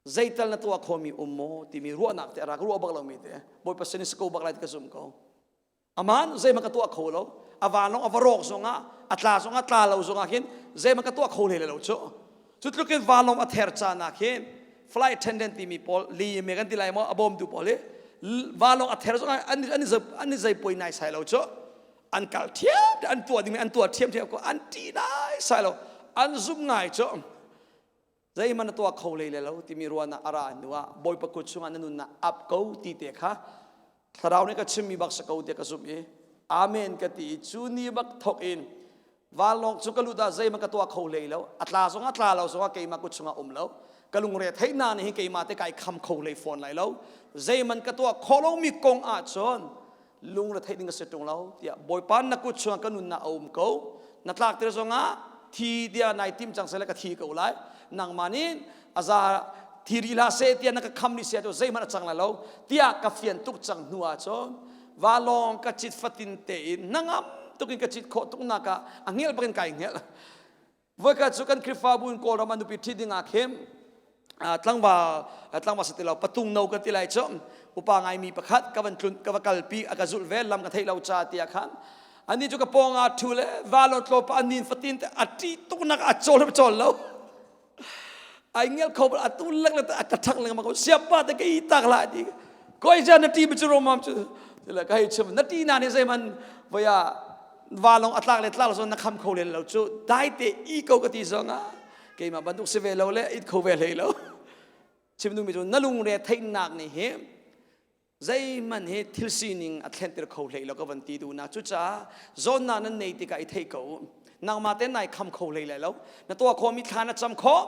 A: zeital na tuah khomi um maw timi ruahnak te a ra ka ruah bak lomi te bawipa sin in si ko bak lai ti ka zum ko aman zeihmanh ka tuah kho lo a vanlawng a va rawk zongah A tla zong ah tla lo zong ah khin zeihmanh ka tuah kho hlei lo cu. Cu tluk in vanlawng a ther caan ah khin flight attendant timi pawl li me kan ti lai maw a bawmtu pawl hi vanlawng a ther zong ah an i zei poi nai sai lo cu. An kal thiam an tuah ding an tuah thiam thiam ko an ṭih nai sai lo an zum ngai cu. Zeihmanh na tuah kho hlei le lo timi ruahnak a ra hnu ah Bawipa kut chungah na nunnak ap ko ti te kha thlarau nih ka chimmi bak si ko tiah ka zumh i amen ka ti i cu ni bak thawk in vanlawng cu ka lut ah zeihmanh ka tuah kho hlei lo a tla zong a tla lo zong ah keimah kut chungah um lo ka lungre theihnak nih hin keimah te kai kham kho hlei fawn lai lo zeihmanh ka tuah khawh lomi kong ahcun lungre theih ding a si ṭung lo tiah Bawipa na kut chungah ka nunnak a um ko na tlak tir zongah thi tiah nai tim cang seh ka thi ko lai nangmah nih a za thi rih hlah seh tiah na ka kham ni sia cu zeihmanh a cang lai lo tiah ka fian tuk cang hnu ah cun valawng ka cit fatin tein hnangam tukin ka cit khawh tuk nak ah a hngel bakin kai hngel Voikhat cu kan Khrihfabu in Kawlram ah nupi ṭhit ding ah khin tlangval tlangval si ti lo patung no ka ti lai cu upa ngaimi pakhat ka van tlun ka va kalpi a ka zulh ve lam ka theih lo ca tiah khan ani cu ka pawng ah ṭhu le valon tlawpa a nin fatin te a ṭih tuk nak a cawl cawl lo ai ngel kho a tu lek le a ka ṭhak lengmang ko siapa te ka i tak la ti koi ja na ṭi bi cu romam cu tila ka hei chim na ṭi na nih zeiman voi ah valong a tlak le tlak lo na kham kho len lo cu dai te i ko ka ti zong ah keimah bantuk si ve lo le it kho ve hlei lo chim duhmi cu na lungre theihnak nih hi zeihmanh hi thil sining a thlentir kho hlei lo ka van ti duhnak cucaah zawnnak nan nei tikah i thei ko nangmah te nai kham kho hlei lai lo na tuah khawhmi thla na cam khawh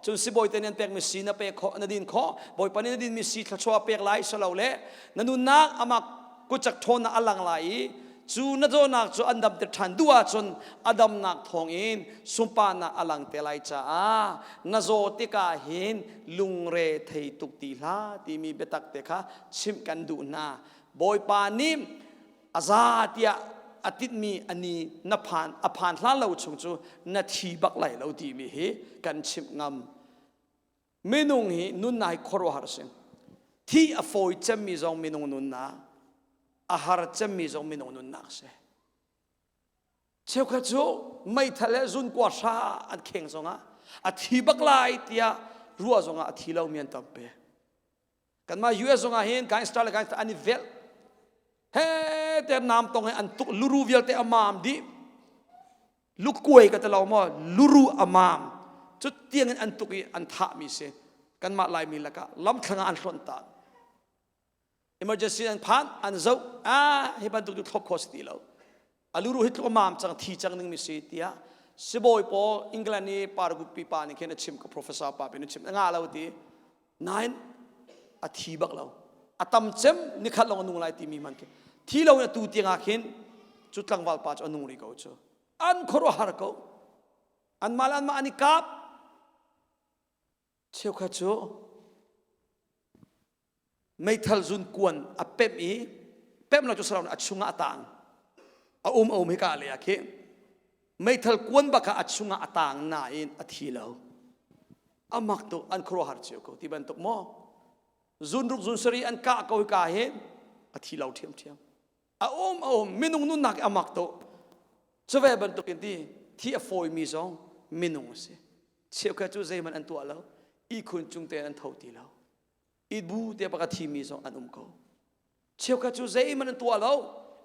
A: cun sibawi te nih an pekmi si na pek khawh na din khawh bawipa nih na dinmi si thluachuah pek lai silo le na nunnak amah kutcak ṭhawnnak a lang lai i cu na zawnak cu an damter ṭhan duh ahcun a damnak thawngin sunparnak a lang te lai caah na zaw tikah hin lungre thei tuk ti hlah timi biatak te kha chimh kan duh hna. Bawipa nih a za tiah a tinhmi a ni na phan a phan hlan lo chung cu na thi bak lai lo timi hi kan chimh ngam. Minung hi nunnak hi khuaruahhar a si. Thih a fawi cemmi zong minung nunnak, a har cemmi zong minung nunnak a si. Cheukhat cu meithal le zunkua hra an kheng zongah a thi bak lai tiah ruah zongah a thi lomi an tampi. Kanmah US zongah hin gangster le gangster an i velh. He te nam tong he an tuk luru vialte a mam dih. Lukuai ka ti lo maw luru a mam. Cu tiang in an tuk i an thahmi si. Kanmah Laimi lakah lamthlang ah an hlonh ta. Emergency an phan an zoh ah hi bantuk cu thlop khawh si ti lo. A luru hi tluk a mam cang thi cang ding mi si tiah sibawi pawl England i paragut pa nih khin a chim ka professor pa pin a chim nga lo ti Nain a thi bak lo. A tam cem nikhat lawng a nung lai timi hmanh khi thi lo in atu tiang ah khin cu tlangval pa cu a nung rih ko cu. An khuaruahhar ko. Anmah le anmah an i kap. Cheukhat cu meithal zun kuan a pemh i pemh lo cu sarau a chungah a tang. A um a um hika le ah khi meithal kuan bak ah a chungah a tang nain a thi lo. Amak tuk an khuaruahhar cio ko ti bantuk maw zunruk zunsari an kah ko hika hin a thi lo ṭhiamṭhiam a um a um minung nunnak i amak tuk cuve bantuk in ti thi a fawimi zong minung a si cheukhat cu zeihmanh an tuah lo ihkhun cung tein an tho ti lo it bu te bak a thimi zong an um ko Cheukhat cu zeihmanh an tuah lo.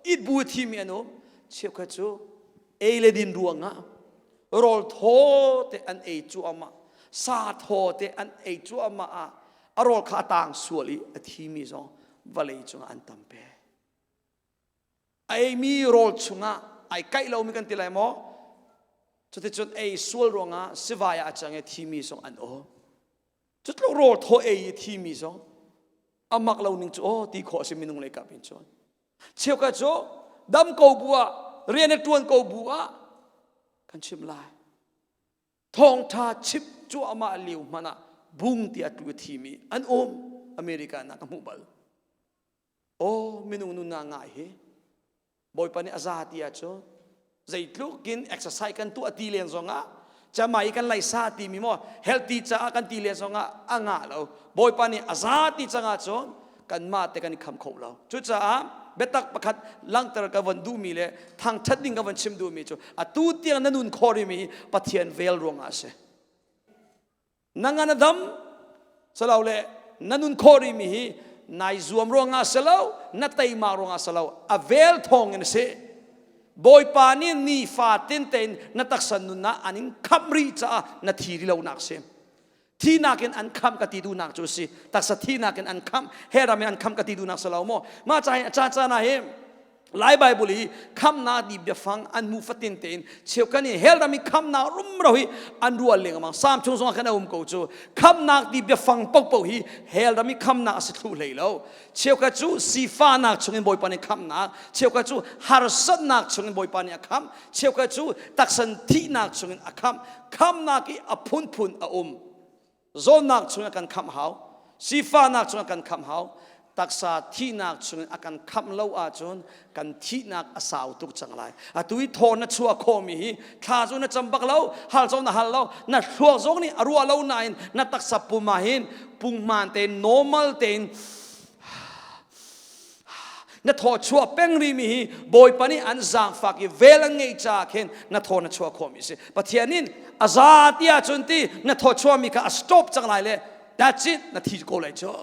A: It bu a thimi an um. Cheukhat cu ei le din ruangah rawl thaw te an ei cuahmah, sa thaw te an ei cuahmah ah a rawl kha a taang sual i a thimi zong vawlei cungah an tam pe. A eimi rawl chungah ai kaih lomi kan ti lai maw? Cuticun ei sual ruangah sivai ah a cang i thimi zong an um. Cutluk rawl thaw ei i thimi zong a mak lo ning cu aw ti khawh a si minung lei kap in cun. Cheukhat cu dam ko bu ah rian a ṭuan ko bu ah kan chim lai. Thawngṭha chim cuahmah lio hmanh ah bung ti a tlu i thimi an um America na ka hmuh bal. Aw minung nunnak ngai hi Bawipa nih a za ti ahcun zeitluk in exercise kan tuah ti len zongah camai kan laisa timi maw healthy caah kan ti len zongah a ngah lo Bawipa nih a za ti cang ahcun kanmah te kan i kham kho lo cucaah Biatak pakhat langhter ka von duhmi le thangṭhat ding ka von chim duhmi cu atu tiang na nun khawh rihmi hi Pathian vel ruangah a si. Na ngan a dam le na nun khawh rihmi hi nai zuam ruangah si lo, na teima ruangah si lo, a vel thawng in a si. Bawipa nih nifa tin tein na taksa nun ah an in khamh rih caah na thi rih lonak si. Thinak in an khamh ka ti duhnak cu a si. Taksa thinak in an khamh, he ram in an khamh ka ti duhnak si lo maw? Mah ca hin a caan caan ah hin Lai Bible hi khamnak ti biafang an hmuh fatin tein cheukhat nih hell ram i khamnak rumro hi an ruah lengmang. Psalm chung zongah khan a um ko cu. Khamnak ti biafang paohpaoh hi hell ram i khamnak a si thlu hlei lo. Cheukhat cu sifahnak chungin Bawipa nih khamnak, cheukhat cu harsatnak chungin Bawipa nih a khamh, cheukhat cu taksan thihnak chungin a khamh. Khamnak i a phunphun a um. Zawtnak chungin a kan khamh hau. Sifahnak chungin a kan khamh hau. Taksa thihnak chungin a kan khamh lo ahcun kan thihnak a sau tuk cang lai. Atu i thaw na chuah khawhmi hi thla cu na cam bak lo, hal zong na hal lo, na thluak zong nih a ruah lo nain na taksa pum ah hin punghman tein normal tein na thaw chuah peng rihmi hi Bawipa nih an zaangfak i vel an ngeih caah khin na thaw na chuah khawhmi si. Pathian in a za ti ahcun ti na thaw chuahmi kha a stop cang lai le that's it na thi ko lai cu.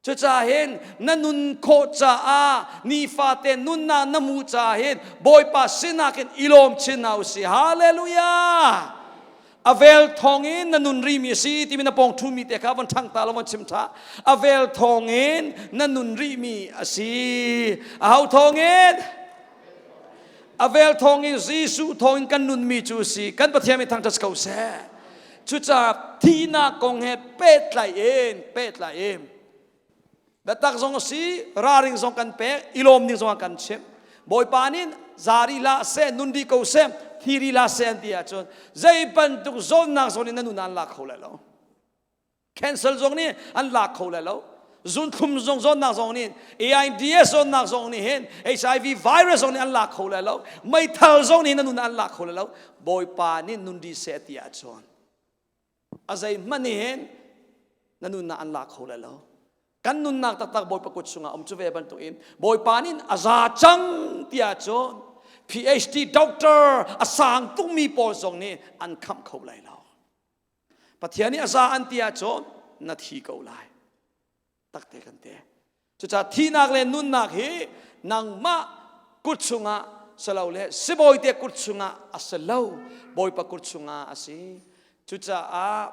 A: Cucaah hin na nun khawh caah nifate nunnak na hmuh caah hin Bawipa sinak in i lawm chin hna usih. Hallelujah! A vel thawngin na nun rihmi a si timi na pawng ṭhumi te kha von ṭhang ta law von chim ṭha. A vel thawngin na nun rihmi a si. Aho thawngin? A vel thawngin Jesuh thawngin kan nunmi cu a si. Kan Pathian mi thangṭhat ko seh. Cucaah thihnak kong he pehtlai in pehtlai in biatak zong a si, ralring zong kan pek, i lawm ding zong kan chimh. Bawipa nih zari hlah seh, nun rih ko seh, thi rih hlah seh an ti ahcun zei bantuk zawtnak zong nih na nun an lak kho lai lo. Cancer zong nih an lak kho lai lo. Zunthlum zong zawtnak zong nih AIDS zawtnak zong nih hin HIV virus zong nih an lak kho lai lo. Meithal zong nih na nun an lak kho lai lo. Bawipa nih nun rih seh ti ahcun a zeihmanh nih hin na nunnak an lak kho lai lo. Kan nunnak taktak Bawipa kut chungah um cu ve bantukin Bawipa nih a za cang tiah cun PhD doctor a sang tukmi pawl zong nih an khamh kho lai lo. Pathian nih a za an ti ahcun na thi ko lai. Takte kan te. Cucaah thihnak le nunnak hi nangmah kut chungah si lo le sibawite kut chungah a si lo. Bawipa kut chungah a si. Cucaah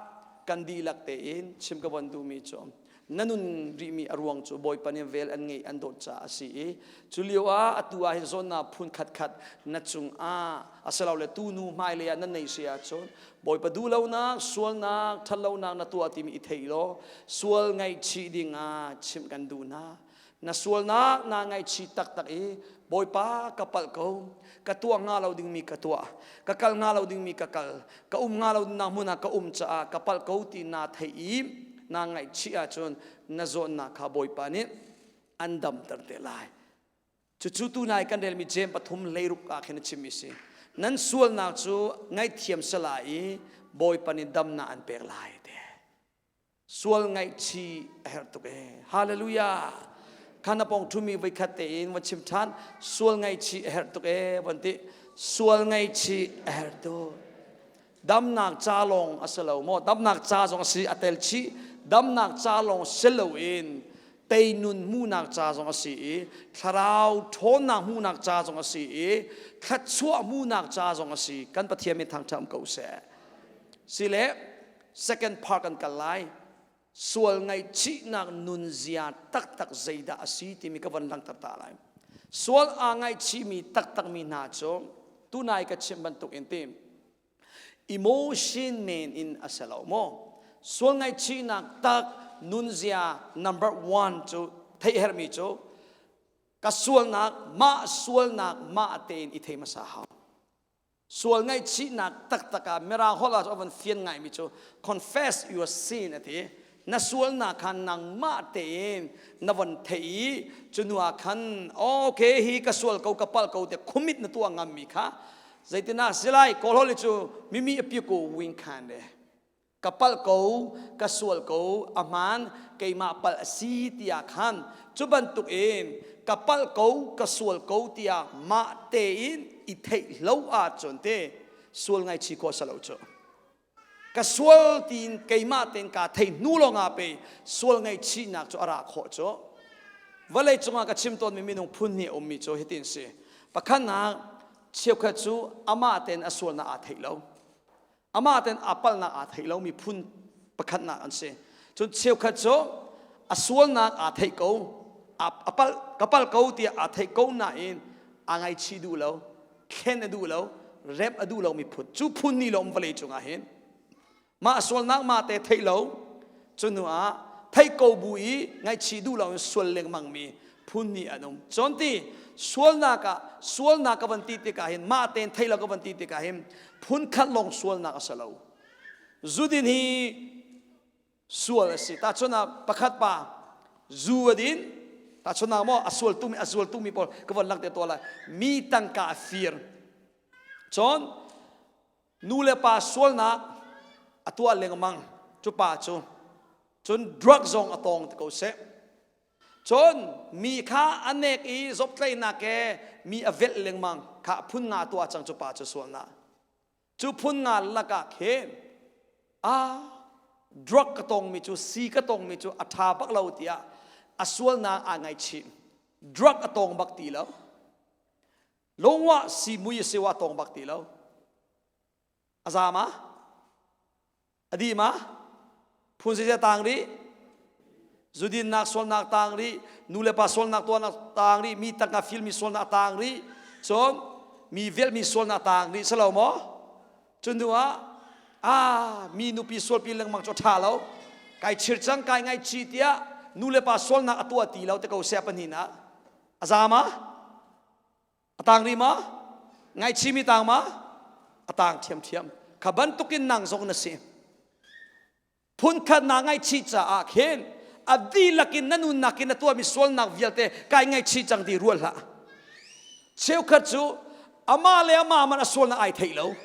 A: kan dihlak tein chim ka von duhmi cu na nun rihmi a ruang cu Bawipa nih vel an ngeih an dawt caah a si i cu lio ah atu ah hin zawnnak phun khatkhat na cungah asilole tunu hmailei ah na nei si ahcun Bawipa duhlonak sualnak ṭhatlonak na tuah timi i thei law sual ngaihchih dingah chimh kan duh hna. Na sualnak naa ngaihchih taktak i Bawipa ka palh ko, ka tuah hnga lo dingmi ka tuah, ka kal hnga lo dingmi ka kal, ka um hnga lo dingnak hmun ah ka um caah ka palh ko ti naa theih i naa ngaihchih ahcun na zawnnak kha Bawipa nih an damter te lai. Cucu tunai kan relmi Jeim pathum hleiruk ah khin a chimmi si. Nan sualnak cu ngaihthiam si lai i Bawipa nih damnak an pek lai te. Sual ngaihchih a herh tuk ee. Hallelujah. Khan na pong ṭhumi voikhat tein va chim ṭhan. Sual ngaihchih a herh tuk ee van ti. Sual ngaihchih a herh tuk. Damnak ca lawng a si lo maw? Damnak ca zong a si a tel chih. Damnak ca lawng si loin teinun hmuhnak ca zong a si i thlarau ṭhawnnak hmuhnak ca zong a si i thluachuah hmuhnak ca zong a si. Kan Pathian min thangṭhat ko seh. Sile Second part kan kal lai. Sual ngaihchihnak nunzia taktak zeidah a si timi ka von langhter ta lai. Sual aa ngaihchihmi taktakmi hna cu tunai ka chim bantuk in ti emotion men in a si lo maw? Sual ngaihchihnak tak nunzia number one cu theih herhmi cu ka sualnak mah sualnak mah tein i thei hmasa hau. Sual ngaihchihnak taktak ah Mirang holh ah a van fian ngaimi cu confess your sin a ti. Na sualnak kha nangmah tein na von theih i cu hnu ah khan okay hi ka sual ko ka palh ko tiah commit na tuah ngammi kha zeitinah si lai Kawl holh cu mimi a piku wing khan de. Ka palh ko, ka sual ko, a hmaan, keimah palh a si tiah khan cu bantuk in ka palh ko, ka sual ko tiah mah tein i theihlo ahcun te sual ngaihchih khawh a si lo cu. Ka sual tiin keimah tein kaa thei hnu lawngah pei sual ngaihchihnak cu a ra khawh cu. Vawlei cungah ka chim tawnmi minung phun hnih a ummi cu hitin si. Pakhatnak, cheukhat cu amah tein a sualnak aa theih lo. Amah tein aa palhnak aa theih lomi phun pakhatnak an si. Cun cheukhat cu a sualnak aa theih ko, a palh, ka palh ko tiah aa theih ko nain aa ngaichih duh lo, thlen a duh lo, remh a duh lomi phun. Cu phun nih lawm vawlei cungah hin mah sualnak mah te theih lo, cu hnu ah theih ko bu i ngaihchih duh lo in sual lengmang mi phun nih an um. Cun ti sualnak ah sualnak ka van ti tikah hin mah tein theih lo ka van ti tikah hin phun khat lawng sualnak a si lo. Zudin hi sual a si. Tahchun ah pakhat pa zu a din tahchun ah maw a sual tumi a sual tumi pawl ka von langhter tuah lai. Mi tangka a fir. Cun nu le pa sualnak a tuah lengmang cu pa cu cun drug zong a tawng ti ko seh cun mi kha a nek i zawtlaihnak he mi a velh lengmang kha phun nga tuah cang cu pa cu sualnak cu phun nga lakah khin a drug ka tongmi cu si ka tongmi cu a ṭha bak lo tiah a sualnak aa ngaihchih drug a tong bak ti lo Lungwah si mui a si wa tong bak ti lo. A za ma? A di ma? Phun zeizei tang rih? Zudinnak sualnak tang rih, nu le pa sualnak tuahnak tang rih, mi tangka filmi sualnak tang rih, cun mi velhmi sualnak tang rih si lo maw? Cun hnu ah ah mi nupi sualpi lengmang cu ṭha lo. Kai chir cang, kai ngaihchih tiah nu le pa sualnak a tuah ti lo te ko seh pahnihnak. A za ma? A tang rih ma? Ngaihchihmi tang ma? A tang ṭhiamṭhiam. Kha bantukin nang zong na si. Phunkhat naa ngaihchih caah khin a dihlak in na nunnak in na tuahmi sualnak vialte kai ngaihchih cang ti ruat hlah. Cheukhat cu amah le amah man a sualnak ai theih lo.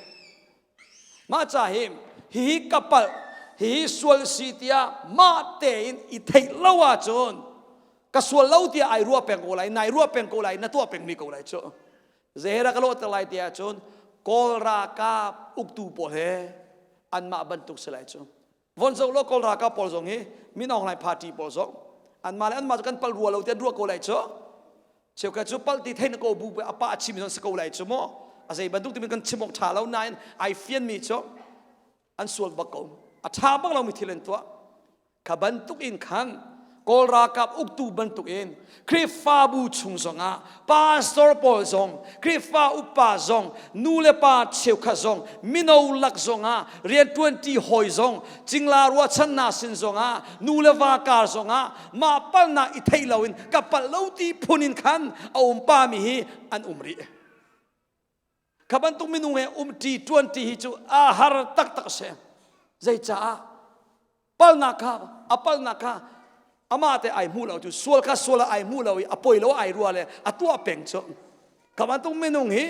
A: Mah ca hi hihi ka palh, hihi sual si tiah mah tein i theih lo ahcun ka sual lo tiah ai ruah peng ko lai, nai ruah peng ko lai, na tuah pengmi ko lai cu. Zehra ka lawhter lai tiah cun Kawl ralkap uktu pawl he anmah bantuk si lai cu. Von zoh law Kawl ralkap pawl zong hi Min Aung Hlaing party pawl zong anmah le anmah cu kan palh rua lo tiah an ruah ko lai cu. Cheukhat cu palh ti theih na ko bu a pa a chim zong si ko lai cu mu. A zei bantuk timin kan chim awk ṭha lo nain ai fianmi cu an sual bak ko. A ṭha bak lomi thil an tuah. Kha bantuk in khan Kawl ralkap uktu bantuk in Khrihfabu chung zongah pastor pawl zong Khrihfa upa zong nu le pa cheukhat zong mino lak zongah rianṭuanṭi hawi zong cingla ruahchannak sin zongah nu le va kar zongah mah palnak i theih loin ka palh lo ti phun in khan a um pami hi an um rih. Kha bantuk minung he umṭi ṭuanṭi hi cu a har taktak a si. Zeicaah? Palnak kha a palnak kha amah te ai hmu lo cu sual kha sual ah ai hmu lo i a poi lo ai rua le a tuah peng cu. Kha bantuk minung hi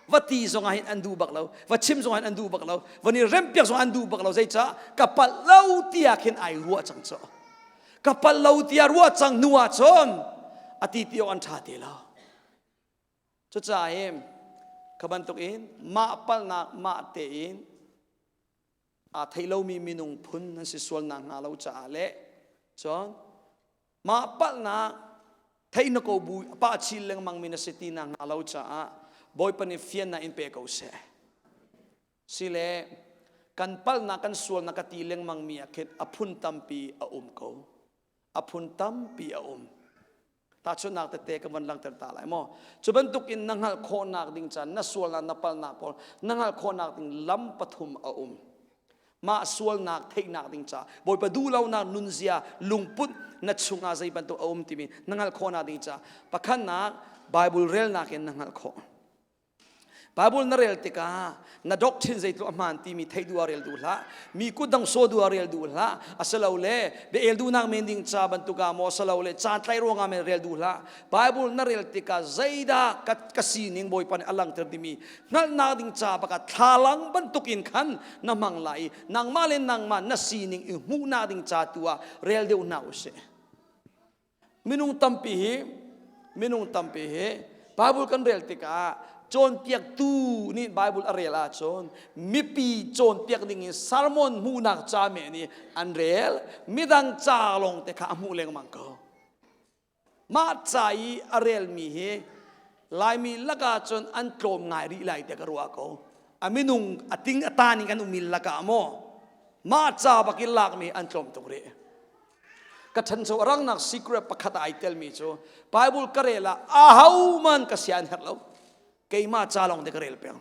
A: va ti zong ah hin an duh bak lo, va chim zong ah hin an duh bak lo, va ni rempiak zong an duh bak lo. Zeicah? Ka palh lo tiah khin ai ruah cang cu. Ka palh lo tiah ruah cang hnu ah cun a ti ti awk an ṭha ti lo. Cucaah hin kha bantukin mah palhnak mah tein aa thei lomi minung phun nan si sual nakhnga lo caah le cun mah palhnak theih na ko bu pah chin lengmang mi na si ti nakhnga lo caah Bawipa nih fiannak in pe ko seh. Sile kan palhnak kan sualnak ka ti lengmang mi ah khin a phun tampi a um ko. A phun tampi a um. Tahchunhnak tete ka van langhter ta lai maw? Cu bantuk in na hngalh khawhnak ding caan na sualnak na palnak pawl na hngalh khawhnak ding lam pathum a um. Mah sualnak theihnak ding ca Bawipa duhlonak nunzia lungput na chungah zei bantuk a um timi na hngalh khawhnak ding ca pakhatnak Bible relnak in na hngalh khawh. Bible na rel tikah na doctrine zeitluk a hmaan timi theih duh ah rel duh hlah. Mi kutdang saw duh ah rel duh hlah. Asilole bia el duhnak men ding ca bantuk ah maw asilole caan tlaih ruangah men rel duh hlah. Bible na rel tikah zeidah ka, ka sining Bawipa nih a langhter timi hngalhnak ding ca baka thlalang bantukin khan na hmang lai i nangmah le nangmah na sining i hmuhnak ding ca tu ah rel deuh hna usih. Minung tampi hi minung tampi hi Bible kan rel tikah cawnpiaktu nih Bible a rel ahcun mipi cawnpiak ding in sermon hmuhnak ca men i an rel midang ca lawng te kha a hmuh lengmang ko. Mah ca i a relmi hi Laimi lakah cun an tlawm ngai rih lai tiah ka ruah ko. A minung a ting a tan in kan ummi lakah maw mah ca bak in lakmi an tlawm tuk rih. Ka ṭhancho a rangnak secret pakhat ah ai telmi cu Bible ka rel ah ahohmanh ka sia an herh lo. Keimah ca lawng te ka rel peng.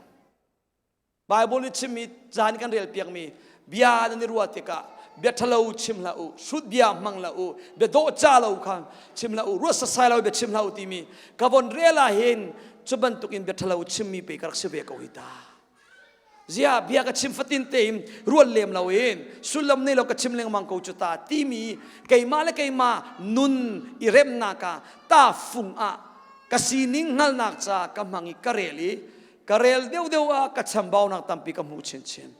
A: Bible nih chimmi caan kan rel piakmi bia nan i ruah tikah bia ṭhalo chim hlah u, hrut bia hmang hlah u, bia dawh ca lo kha chim hlah u, ruat sasai lo bia chim hlah u timi ka von rel ah hin cu bantukin bia ṭhalo chimmi pe ka rak si ve ko hi ta. Zia bia ka chim fatin tein ruat lem lo in sullam nei lo ka chim lengmang ko cu ta timi keimah le keimah nun i remnak ah ta fung ah ka sining hngalhnak ca ka hmang i ka rel i ka rel deuhdeuh ah ka chambaunak tampi ka hmuh chinchin.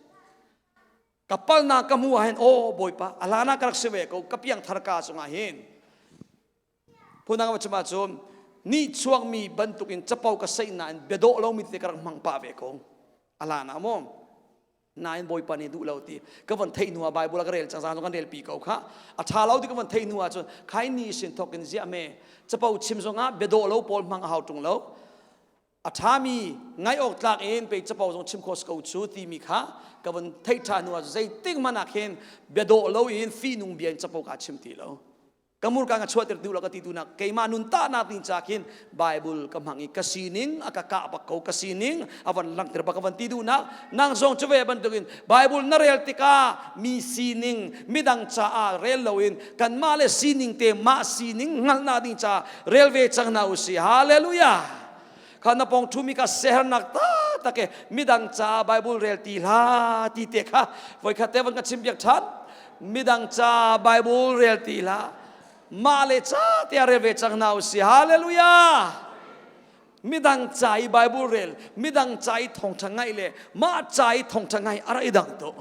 A: Ka palnak ka hmuh ah hin aw Bawipa a hlan ah ka rak si ve ko ka piangthar ka cungah hin Phundang va chim ahcun nih chuakmi bantukin capo ka saih nain bia dawh lomi tete ka rak hmang pah ve ko. A hlan ah maw? Nain Bawipa nih duh lo ti ka von theih hnu ah Bible a ka rel cang zan kan rel pi ko kha. A ṭha lo ti ka von theih hnu ah cun khai ni sin thawk in ziah me capo chim zongah bia dawh lo pawl hmang a hau ṭung lo. A ṭhami ngaih awk tlak in pei capo zong chim khawh si ko cu timi kha ka von theih ṭhan hnu ah zeitik hmanh ah khin bia dawh lo in fihnung bia in capo kaa chim ti lo. Ka murka ka chuahter duh lo ka ti duhnak keimah nun tahnak ding ca khin Bible ka hmang i ka sining a ka kah bak ko ka sining a van langhter bak ka van ti duhnak nang zong cu ve bantukin Bible na rel tikah mi sining midang caah rel loin kanmah le sining te mah sining hngalhnak ding ca rel ve cang hna usih hallelujah kha na pong thumi ka sehernak ta tak e midang caah Bible rel ti hlah ti te kha voikhat te van ka chim piak than midang ca Bible rel ti hlah mah le ca te rel ve cang hna usih hallelujah midang ca i Bible rel midang ca i thawngtha ngaih le mah ca i thawngtha ngaih ara i dang tuk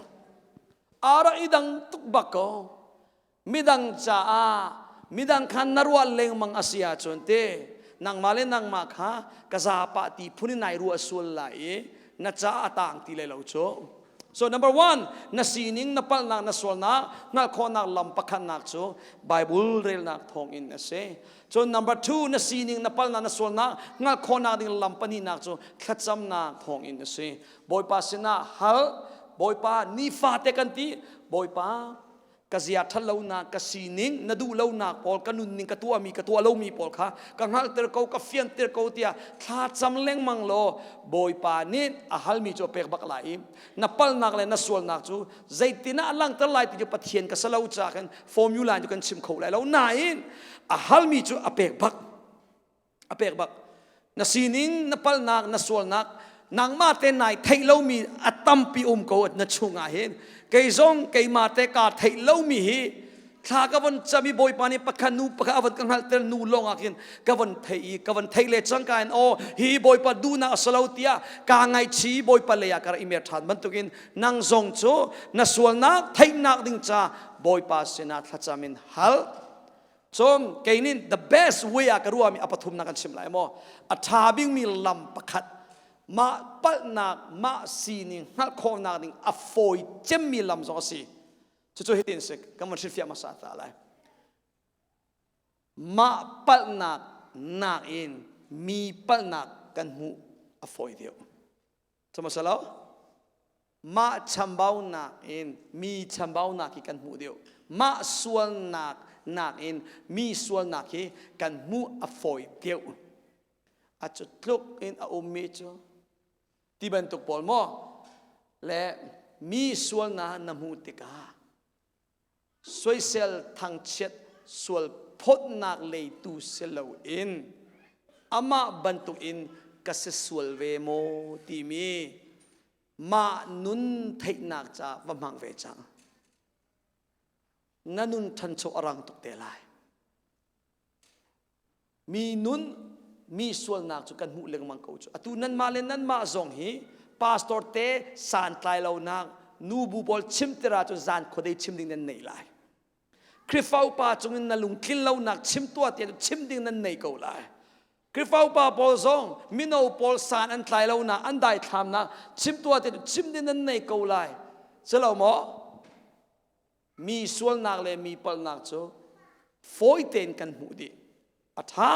A: ara i dang tuk bak ko midang caah midang khan na ruah lengmang a si ahcun te nangmah le nangmah kha ka zapa ti phun in nai ruah sual lai i na ca a tang ti lai lo cu So number one, na sining, na palhnak, na sualnak, hngalh khawhnak lam pakhatnak cu Bible relnak thawngin a si. Cun number two, na sining, na palhnak, na sualnak, hngalh khawhnak ding lam pahnihnak cu thlacamnak thawngin a si. Bawipa sinah hal, Bawipa nifate kan ti, Bawipa ka zia ṭhatlonak ka sining na duh lonak pawl ka nunning ka tuahmi ka tuah lomi pawl kha ka hngalhter ko ka fianter ko tiah thla cam lengmang law Bawipa nih a halmi cu a pek bak lai i na palnak le na sualnak cu zeitin ah a langhter lai ti cu Pathian ka si lo caah khan formula cu kan chim kho lai lo nain a halmi cu a pek bak a pek bak na sining na palnak na sualnak nangmah te nai theih lomi a tampi um ko na chungah hin kei zong keimah te kaa theih lomi hi thla ka von cam i bawipa nih pakhat nu pakhat a von ka hngalhter nu lawng ah khin ka von theih i ka von theih le cangka in aw hi bawipa duhnak a si lo tiah kaa ngaihchi bawipa lei ah ka rak i mer ṭhan bantukin nang zong cu na sualnak theihnak ding ca bawipa sinah thlacam in hal Cun kei nih the best way ah ka ruahmi a pathumnak kan chim lai maw? A ṭha bikmi lam pakhat mah palhnak mah sining hngalh khawhnak ding a fawi cemmi lam zong a si. Cucu hitin si kan van hrilhfiah hmasa ta lai. Mah palhnak nakin mi palhnak kan hmuh a fawi deuh. Cuma salo? Mah chambaunak in mi chambaunak hi kan hmuh deuh. Mah sualnak nakin mi sualnak hi kan hmuh a fawi deuh. A cu tluk in a ummi cu ti bantuk pawl maw le mi sualnak na hmuh tikah soisel thangchiat sual phawtnak leitu si loin amah bantukin ka si sual ve maw timi mah nun theihnak ca va hmang ve cang. Na nun ṭhancho a rang tuk te lai. Mi nun mi sualnak cu kan hmuh lengmang ko cu. Atu nanmah le nanmah zong hi pastor te santlai lonak nubu pawl chim tira cu zan khuadei chim ding nan nei lai. Khrihfa upa cungin na lungtlin lonak chim tuah tiah chim ding nan nei ko lai. Khrihfa upa pawl zong mino pawl san an tlai lonak an daithlamnak chim tuah tiah chim ding nan nei ko lai. Si lo maw? Mi sualnak le mi palhnak cu fawi tein kan hmuh dih. A ṭha.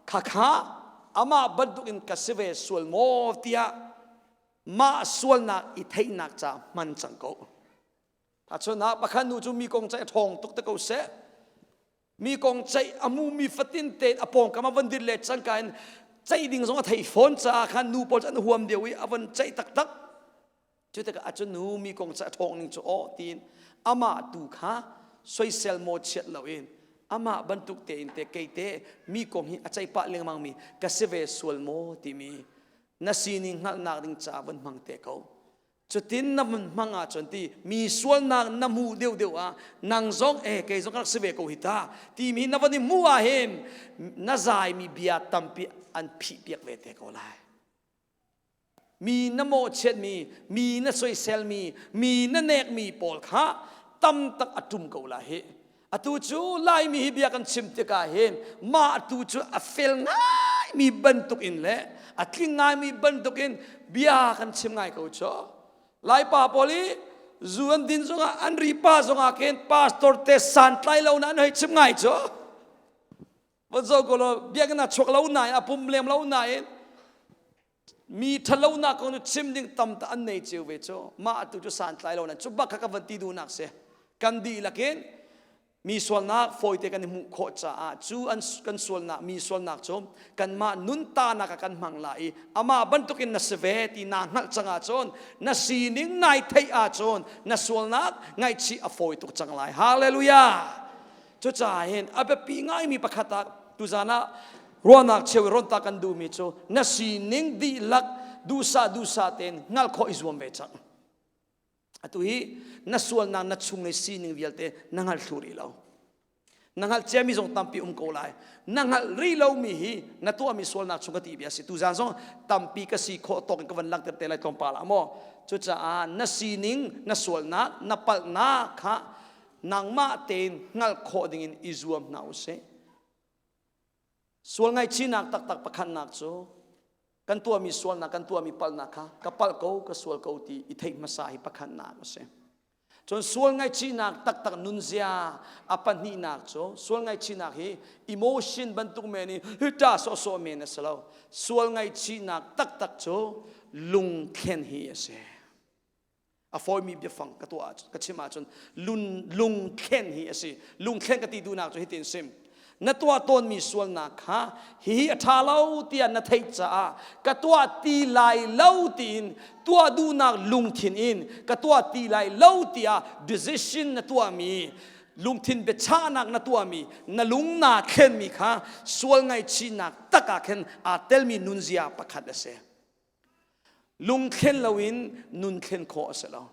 A: Khakha amah bantukin ka si ve sual maw tiah mah sualnak i theihnak ca hman cang ko. Tahchunhnak pakhat nu cu mi kong ceih a ṭhawng tuk te ko seh. Mi kong ceih a hmumi fatin tein a pawngkam a van dir le cangka in ceih ding zong a thei fawn caah khan nu pawl cu an huam deuh i a van ceih taktak. Cu tikah a cu nu mi kong ceih a ṭhawng ning cu aw tiin amah tu kha soisel maw chiat loin amah bantuk tein te kei te mi kong hi a ceih pah lengmang mi ka si ve sual maw timi na sining hngalhnak ding caah van hmang te ko. Cutin na vun hmang ahcun ti mi sualnak na hmuh deuhdeuh ah nang zong e kei zong ka rak si ve ko hi ta timi na van i hmuh ah hin na zaimi bia tampi an phih piak ve te ko lai. Mi na mawhchiatmi, mi na soiselmi, mi na nekmi pawl kha tam tak a tum ko lai hi. Atu cu Laimi hi bia kan chim tikah hin mah tu cu a fel ngaimi bantuk in le a tling ngaimi bantuk in bia kan chim ngai ko cu. Laipa pawl i zu an din zongah an ri pa zongah khin pastor te santlai lo na an hei chim ngai cu. Van zo ko law biakinn ah chuak lo nain a pum lem lo nain mi ṭhatlonak kong cu chim ding tam ta an nei cio ve cu. Mah tu cu santlai lo nan cu bak kha ka van ti duhnak si. Kan dihlak in mi sualnak fawite kan i hmuh khawh caah cu an kan sualnak mi sualnak cu kanmah nuntanak ah kan hmang la i amah bantukin na si ve ti naa hngalh cang ahcun na sining nai theih ahcun na sualnak ngaihchih a fawi tuk cang lai. Hallelujah! Cucaah hin a biapi ngaimi pakhat ah tuzan ah ruahnak cheu i rawnta kan duhmi cu na sining dihlak duhsah duhsah tein hngalh khawh i zuam ve cang. Atu hi na sualnak na chung le sining vialte na hngal thlu rih lo. Na hngalh ciami zong tampi um ko lai. Na hngalh rih lomi hi na tuahmi sualnak chung ka ti bia si. Tuzan zong tampi ka si khawh tawk in ka van langhter te lai tlawmpal ah maw. Cucaah na sining, na sualnak, na palhnak kha nangmah tein hngalh khawh dingin i zuam hna u sih. Sual ngaihchihnak taktak pakhatnak cu kan tuahmi sualnak, kan tuahmi palhnak kha ka palh ko, ka sual ko ti i theih hmasa hi pakhatnak a si. Cun sual ngaihchihnak taktak nunzia a pahnihnak cu sual ngaihchihnak hi emotion bantuk men i hita sawhsawh men a si lo. Sual ngaihchihnak taktak cu lungthlen hi a si. A fawimi biafang ka tuah ka chim ahcun lun lungthlen hi a si. Lungthlen ka ti duhnak cu hitin sim. Na tuah tawnmi sualnak kha hihi a ṭha lo tiah na theih caah ka tuah ti lai lo tiin tuah duhnak lungthin in ka tuah ti lai lo tiah decision na tuahmi lungthin biachahnak na tuahmi na lung naa thlenmi kha sual ngaihchihnak tak ah khin aa telmi nunzia pakhat a si. Lungthlen loin nun thlen khawh a si lo.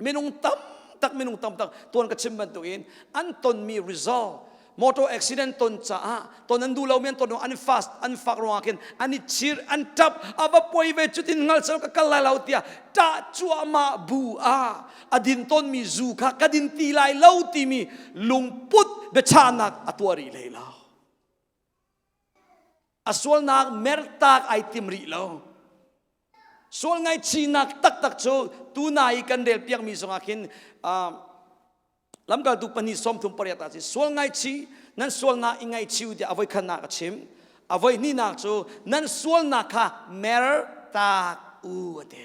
A: Minung tam tak minung tam tak tuan ka chim bantukin an tonmi result motor accident ton caah ton an duh lomi an ton an fast an fak ruangah khin an i chir an tap a va poi ve cutin ngal sel ka kal lai lo tiah ṭah cuahmah bu ah a din tonmi zu kha ka din ti lai lo timi lungput biachahnak a tuah rih hlei lo. A sualnak mertak ai tim rih lo. Sual ngaihchihnak taktak cu tuna i kan rel piakmi zongah khin lamkaltu pahnih 38 ah si sual ngaihchih nan sualnak i ngaihchih u tiah a voikhatnak a chim. A voihnihnak cu nan sualnak kha mertak u a ti.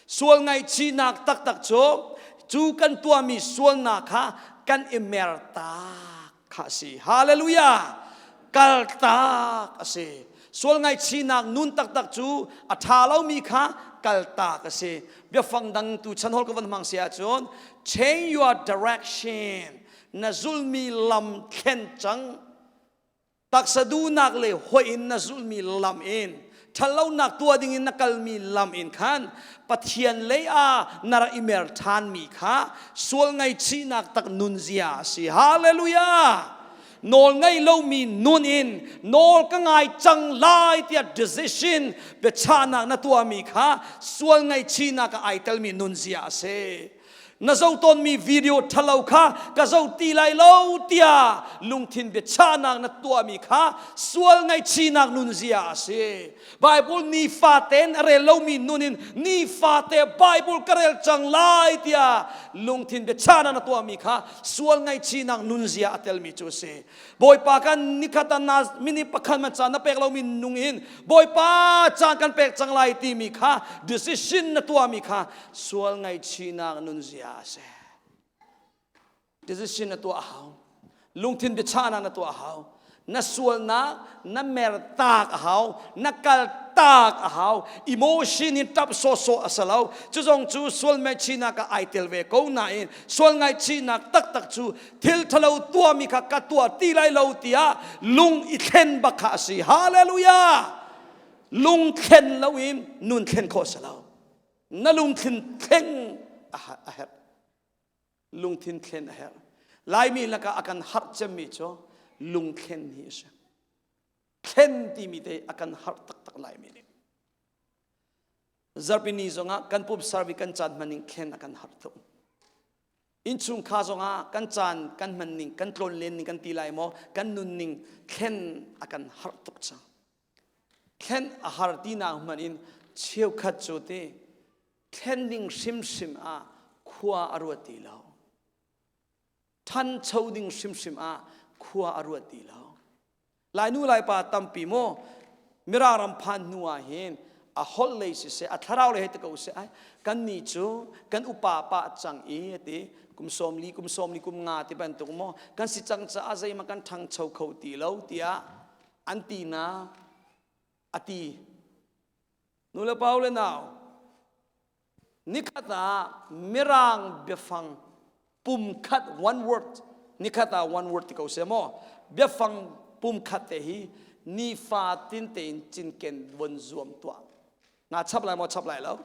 A: Sual ngaihchihnak taktak cu cu kan tuahmi sualnak kha kan i mertak kha a si. Hallelujah! Kaltak a si. Sual ngaihchihnak nun taktak cu a ṭha lomi kha kaltak a si. Biafang dang tu chan hol ka van hmang si ahcun change your direction. Na zulmi lam thlen cang. Taksa duhnak le hoih in na zulhmi lam in Ṭhatlonak tuah dingin na kalmi lam in khan Pathian lei ah na rak i mer ṭhanmi kha sual ngaihchihnak tak nunzia a si. Hallelujah! Nawl ngei lomi nun in nawl ka ngai cang lai tiah decision biachahnak na tuahmi kha sual ngaihchihnak ah ai telmi nunzia a si. Na zoh tawnmi video ṭhalo kha ka zoh ti lai lo tiah lungthin biachahnak na tuahmi kha sual ngaihchihnak nunzia a si. Bible nifa tein a rel lomi nun in nifate Bible ka rel cang lai tiah lungthin biachahnak na tuahmi kha sual ngaihchihnak nunzia a telmi cu a si. Bawipa kan nikhat ah na minute pakhat man caan na pek lomi nung in Bawipa caan kan pek cang lai timi kha decision na tuahmi kha sual ngaihchihnak nunzia a si. Decision na tuah a hau. Lungthin biachahnak na tuah a hau. Na sualnak na mer tak a hau. Na kal tak a hau. Emotion in tap sawsawh a si lo. Cu zong cu sual ngaihchihnak ah ai tel ve ko nain sual ngaihchihnak taktak cu thil thalo tuahmi kha ka tuah ti lai lo tiah lung i thlen bak kha a si. Hallelujah! Lung thlen loin nun thlen khawh a si lo. Na lungthin thleng a herh. Lungthin thlen a herh. Laimi lakah a kan harh cemmi cu lungthlen hi a si. Thlen timi te a kan harh taktak Laimi nih. Zarhpini zongah kan pum sarvi kan caan hmaning thlen a kan harh tuk. Innchungkhar zongah kan caan kan hman ning, kan tlawn len ning kan ti lai maw, kan nun ning thlen a kan harh tuk cang. Thlen a har tinak hmanh in cheukhat cu ti thlen ding hrimhrim ah khua a ruat ti lo. Ṭhancho ding hrimhrim ah khua a ruat ti lo. Lainu Laipa tampi maw Mirang ram phan hnu ah hin a holh lei siseh a thlarau lei hei ti ko seh ai kan nih cu kan upa pah cang i ati kum 40 kum 40 kum nga ti bantuk maw kan si cang caah zeihmah kan ṭhangcho kho ti lo tiah an ti na a ti nu le pa le nau nikhat ah mirang biafang pumkhat one word nikhat ah one word ti ko se maw biafang pumkhat te hi nifa tin tein cinken von zuam tuah na chap lai maw chap lai lo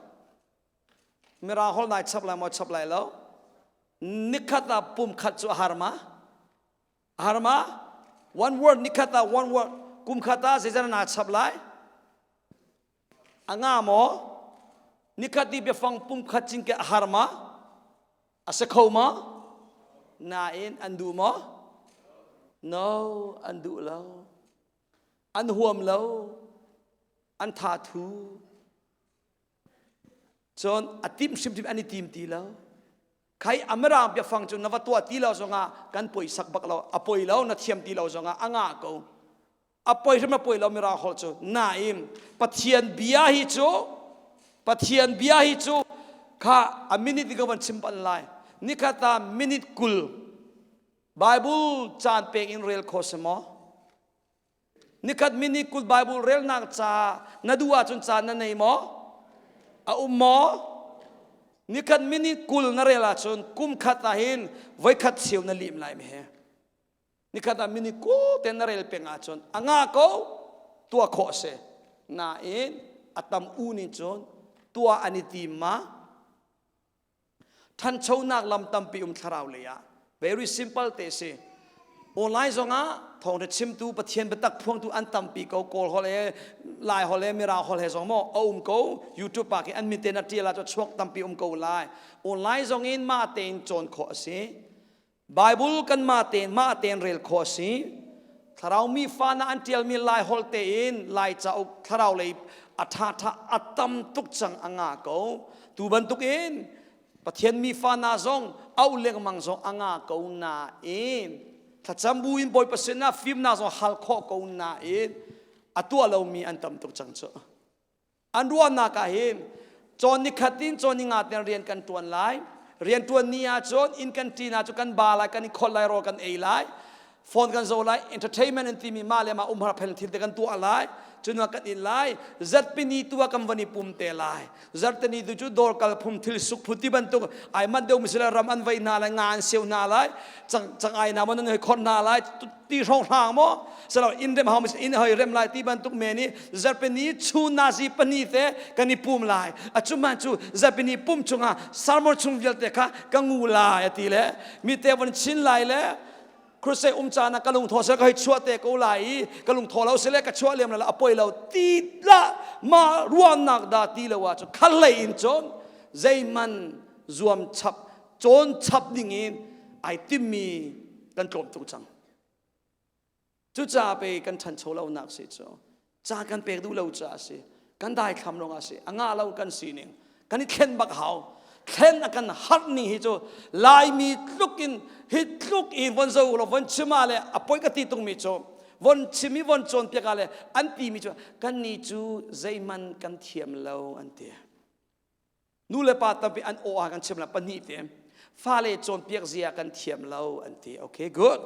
A: mirang hol nai chap lai maw chap lai lo nikhat ah pumkhat cu a har ma Har ma? One word nikhat ah one word kum khat ah zeizat naa chap lai? A nga maw? Nikhat i biafang pum khat cin ke a har ma? A si kho ma? Nain an duh maw? No, an duh lo. An huam lo. An tha thu. Cun a tim hrimhrim an i tim ti lo. Khai Amirang biafang cu na va tuah ti lo zongah kan poisak bak lo. A poi lo, na thiam ti lo zongah a ngah ko. A poi hrim a poi lo Mirang holh cu. Nain Pathian bia hi cu Pathian bia hi cu kha a minute ka van chim pan lai. Nikhat ah minute 20 Bible caan pek in rel kho si maw? Nikhat minute 20 Bible relnak ca na duh ahcun caan na nei maw? A um maw? Nikhat minute 20 na rel ahcun kum khat ah hin voikhat cheu na lim lai he. Nikhat ah minute 20 te na rel peng ahcun a nga ko tuah khawh a si. Nain a tam u nih cun tuah an i tim ma? Ṭhanchonak lam tampi um thlarau lei ah very simple te si. Online zongah thawngṭha chimtu Pathian biatak phuangtu an tampi ko Kawl holh he Lai holh he Mirang holh he zong maw a um ko YouTube ah khi an min te na ṭial ah cu chuak tampi um ko lai. Online zong in mah tein cawn khawh a si. Bible kanmah tein mah tein rel khawh a si. Thlarau mi fa na an ṭialmi Lai holh tein Lai cauk thlarau lei a ṭhaṭha a tam tuk cang a ngah ko. Tu bantukin Pathian mi fa na zong auh lengmang zong a ngah ko nain thlacam buin Bawipa sinah fimnak zong hal khawh ko nain a tuah lomi an tam tuk cang cu. An ruahnak ah hin cawn ni khat in cawn ni nga tiang rian kan ṭuan lai. Rian ṭuan ni ah cun inn kan ṭin ah cun kan ba lai, kan i kholh lai, rawl kan ei lai. Phone kan zoh lai, entertainment an timi mah le mah umhar phel thil te kan tuah lai. Cun kan in lai. Zarhpini tu ah kan van i pum te lai. Zarhteni tu cu dawr kal phum thil suk phu ti bantuk ai man deuh misila ram an vei hna lai, nga an seu hna lai, cang cang ai na mon an hoi khon hna lai, ti hrawng hrang maw selo inn rem hau inn hoi rem lai ti bantuk men i zarhpini chun nazi pani te kan i pum lai. A cu man cu zarhpini pum chungah sermon chung vialte kha ka ngu lai ati le mi te von chin lai le crusade um caan ah ka lungthaw sel ka hei chuah te ko lai i ka lungthaw lo sile ka chuah lem la a poi lo ti la ma ruahnak da ti lo ah cu khal lei in cun zeiman zuam chap cawn chap ding in ai timmi kan tlawm tuk cang. Cucaah pei kan ṭhancho lonak si cu. Ca kan pek duh lo caah a si. Kan daithlam ruangah a si. A ngah lo kan sining. Kan i thlen bak hau. Thlen a kan harh ning hi cu Laimi tluk in hi tluk in von zo lo von chim ah le a poi ka ti tungmi cu von chim i von cawnpiak ah le an timi cu kan ni cu zeihmanh kan thiam lo an ti. Nu le pa tampi an aw ah kan chim la pahnih te fale cawnpiak zia kan thiam lo an ti. Okay, good.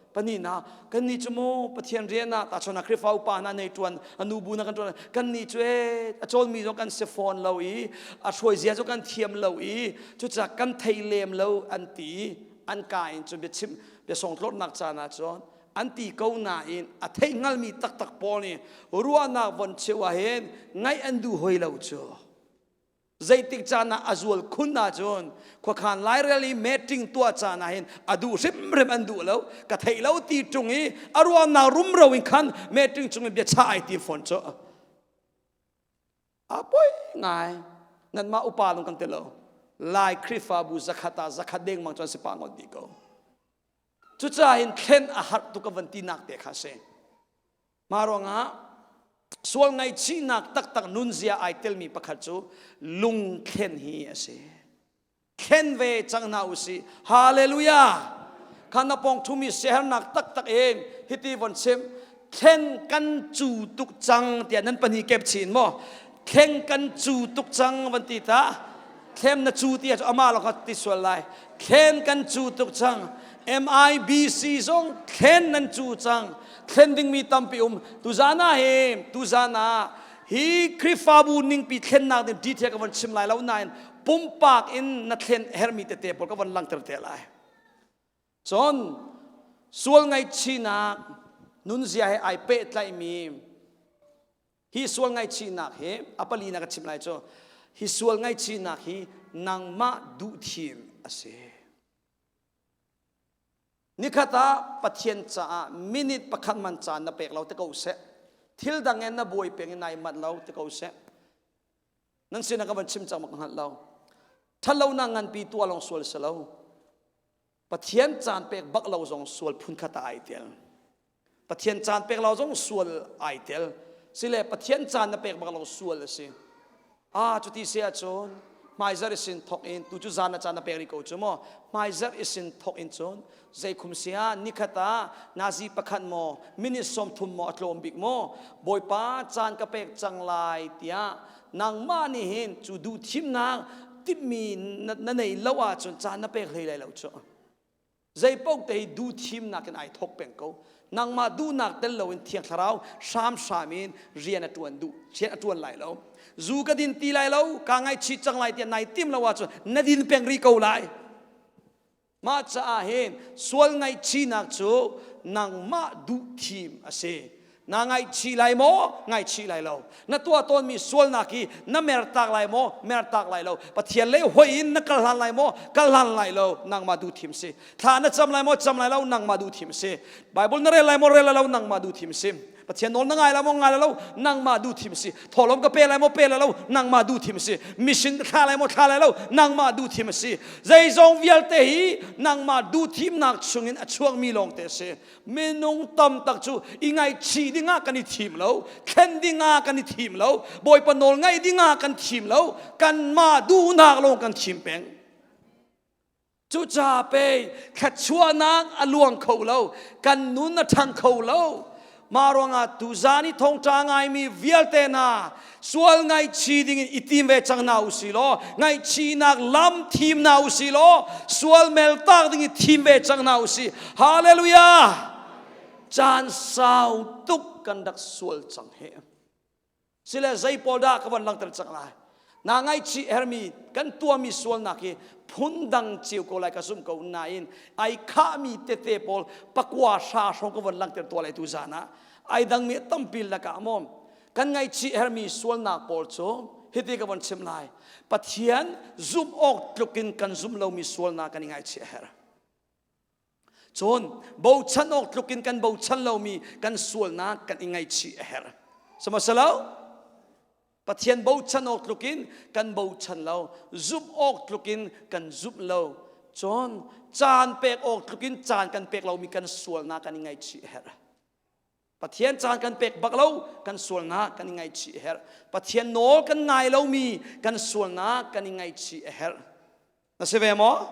A: Pahnih na kan nih cu mu Pathian rian ah tahchun ah Khrihfa upa hna nei tuan anu bu na kan tuan kan nih cu e a cawnmi zong kan si fawn lo i a hruai zia cu kan thiam lo i cucaah kan thei lem lo an ti. An ka in cun biachim biasongtlawtnak caan ah cun an ti ko nain a thei hngalmi taktak pawl nih ruahnak von cheu ah hin ngaih an duh hoi lo cu. Zeitik caan ah a zual khun ahcun khuakhan lairel i meeting tuah caan ah hin a duh hrimhrim an duh lo. Ka theih lo ti ṭung i a ruahnak rumro in khan meeting chung in biachah ai tim fawn cu. A poi ngai. Nanmah upa lung kan ti lo. Lai Khrihfabu zakhat ah zakhat dengmang cu an si pah ngawt dih ko. Cucaah hin thlen a har tuk a van tinak te kha a si. Mah ruangah sual ngaihchihnak taktak nunzia ai telmi pakhat cu lungthlen hi a si. Thlen ve cang hna usih. Hallelujah! Kha na pawng ṭhumi siahernak taktak in hiti von chim. Thlen kan cu tuk cang tiah nan pahnih kep chin maw? Thleng kan cu tuk cang van ti ta. Thlem na cu ti cu amah lawng kha ti sual lai. Thlen kan cu tuk cang. MIBC zong thlen nan cu cang. Thlen dingmi tampi um. Tuzan ah hi, tuzan ah hi Khrihfabu ningpi thlennak ding detail ka von chim lai lo nain pumpak in na thlen hermi tete pawl ka von langhter te lai. Cun sual ngaihchihnak nunzia he ai pehtlaihmi hi sual ngaihchihnak hi a pali na ka chim lai cu hi sual ngaihchihnak hi nangmah duhthim a si. Nikhat ah Pathian caah minute pakhat man caan na pek lo te ko seh. Thil dang in na buai peng in nai manh lo te ko seh. Nan sinah ka van chim cang mak hngalh lo. Ṭhatlonak nganpi tuah lawng sual si lo. Pathian caan pek bak lo zong sual phunkhat ah ai tel. Pathian caan pek lo zong sual ai tel. Sile Pathian caan na pek bak lo sual a si. Ah cuti si ahcun hmaizarh isin thok in tu cu zan na caan na pek rih ko cu maw hmaizarh isin thok in cun zeikhum sia nikhat ah nazi pakhat maw minute 30 maw a tlawm bik maw Bawipa caan ka pek cang lai tiah nangmah nih hin cu duh thimnak timhmi na nei lo ahcun caan na pek hlei lai lo cu. Zeipaoh te hi duh thimnak in ai thawk peng ko. Nangmah duhnak tel loin Thiang Thlarau hramhram in rian a ṭuan duh rian a ṭuan lai lo. Zu ka din ti lai lo, kaa ngaihchih cang lai tiah nai tim lo ahcun na din peng rih ko lai. Mah caah hin sual ngaihchihnak cu nangmah duh thim a si. Na ngaihchih lai maw? Ngaihchih lai lo. Na tuah tawnmi sualnak hi na mertak lai maw? Mertak lai lo. Pathian lei hoi in na kal hlan lai maw? Kal hlan lai lo. Nangmah duh thim si. Thla na cam lai maw? Cam lai lo. Nangmah duh thim si. Bible na rel lai maw? Rel lai lo. Nangmah duh thim si. Pathian nawl na ngai lai maw? Ngai lai lo. Nangmah duh thim si. Thawhlawm ka pe lai maw? Pe lai lo. Nangmah duh thim si. Mission ka thla lai maw? Thla lai lo. Nangmah duh thim si. Zeizong vialte hi nangmah duh thimnak chungin a chuakmi lawngte si. Minung tam tak cu i ngaihchih dingah kan i thim lo, thlen dingah kan i thim lo, Bawipa nawl ngaih dingah kan thim lo, kanmah duhnak lawng kan thim peng. Cucaah pei thluachuahnak a luang kho lo, kan nun a ṭhang kho lo. Mah ruangah tuzaan i thawngṭha ngaimi vialte hna sual ngaihchih dingin i tim ve cang hna usih law ngaihchihnak lam thim hna usih law sual meltak ding i thim ve cang hna usih. Hallelujah! Caan sau tuk kan rak sual cang hi. Sile zei pawl dah ka von langhter cang lai. Na ngaihchih hermi kan tuahmi sualnak hi phundang cio ko lai ka zumh ko nain ai khahmi tete pawl pakua hra hrawng ka von langhter tuah lai tu zan ah ai dangmi tampi lakah maw kan ngaihchih hermi sualnak pawl cu hiti ka von chim lai. Pathian zumh awk tluk in kan zumh lomi sualnak kan i ngaihchih a herh. Cun bochan awk tluk in kan bochan lomi kan sualnak kan i ngaihchih a herh. Sihmanhsehlaw Pathian bochan awk tluk in kan bochan lo, zumh awk tluk in kan zumh lo. Cun caan pek awk tluk in caan kan pek lomi kan sualnak kan i ngaihchih a herh. Pathian caan kan pek bak lo, kan sualnak kan i ngaihchih a herh. Pathian nawl kan ngai lomi kan sualnak kan i ngaihchih a herh. Na si ve maw?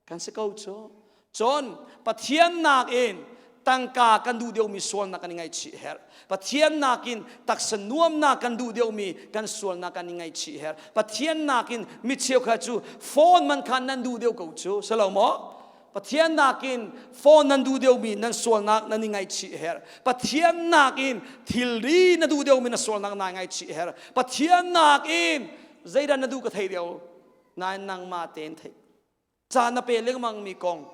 A: Kan si ko cu. Cun Pathian nakin tangka kan duh deuhmi sualnak kan i ngaihchih herh. Pathian nakin taksa nuamnak kan duh deuhmi kan sualnak kan i ngaihchih herh. Pathian nakin mi cheukhat cu phone man khan nan duh deuh ko cu. Si lo maw? Pathian nakin phone nan duh deuhmi nan sualnak nan i ngaihchih herh. Pathian nakin thilri na duh deuhmi na sualnak naa ngaihchih herh. Pathian nakin zeidah na duh ka thei deuh. Nain nangmah tein theih caan na pe lengmang mi kong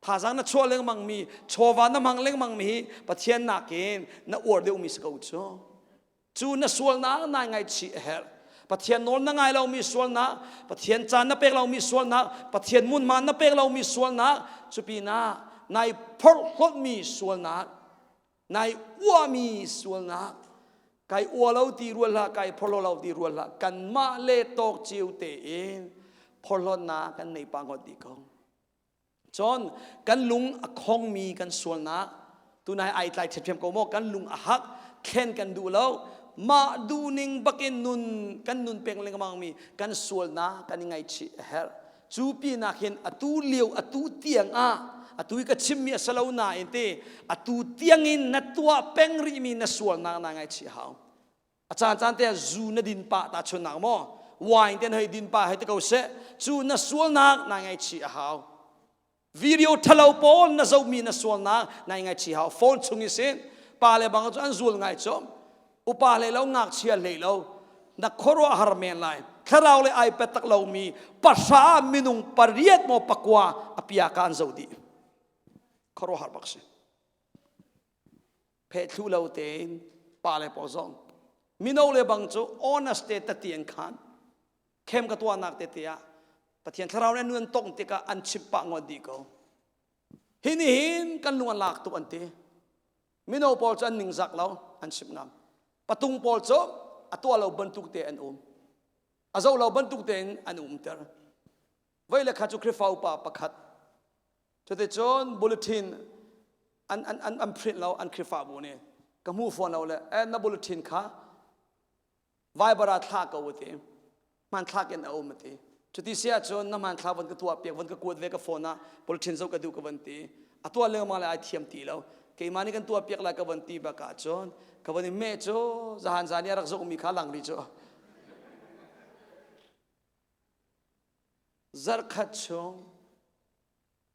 A: thazaang na chuah lengmang mi chawva na hmang lengmang mi hi Pathian nakin na uar deuhmi si ko cu cu na sualnak nai ngaihchih a herh Pathian nawl na ngai lomi sualnak Pathian caan na pek lomi sualnak Pathian munman na pek lomi sualnak cupinah nai phorhlawtmi sualnak nai uahmi sualnak kai ua lo ti rual hlah kai phorhlaw lo ti rual hlah kanmah le tawk cio tein phorhlawtnak kan nei pa ngawt dih ko cun kan lung a khongmi kan sualnak tunai ai tlai ṭhiamṭhiam ko maw kan lung a hak thlen kan duh lo mah duhning bakin nun kan nun peng lengmang mi kan sualnak kan i ngaihchih a herh Cu pinak hin atu lio atu tiang ah atu i ka chimmi a si lo nain te atu tiangin na tuah peng rihmi na sualnak naa ngaihchih hau. A caan caan te ah zu na din pah tahchunnak maw wine ten hei din pah hei ti ko seh cu na sualnak naa ngaihchih a hau. Video ṭhalo pawl na zohmi na sualnak naa ngaihchih hau. Phone chung i sin pa le bang cu an zul ngai cu. Upa hlei lo ngakchia hlei lo na khuaruahhar men lai thlarau le ai pe tak lomi pahra minung pariat maw pakua a pia ka an zo dih khuaruahhar bak si phehthlu lo tein pa le paw zong mino le bang cu honest te tati an khan khem ka tuahnak te te ah pathian thlarau le nun tong tikah an chimh pah ngawt dih ko hi ni hin kan lung an lak tuk an ti Mino pawl cu an ningzak lo, an chimh ngam. Patung pawl cu a tuah lo bantuk te an um. A zoh lo bantuk tein an umter. Voi le khat cu Khrihfa upa pakhat cuticun bulletin an, an, an, an print lo an Khrihfabu nih ka hmu fawn lo le eh, na bulletin kha Viber ah thlah ko a ti. Hmanthlak in a um a ti. Cuti si ahcun na hmanthlak von ka tuah piak, von ka kuat ve ka phone ah bulletin zoh ka duh ka von ti. A tuah lengmang le ai thiam ti lo. Keimah nih kan tuah piak lai ka von ti bak ahcun ka von i meh cu zahan zan i a rak zohmi kha lang rih cu. Zarhkhat chung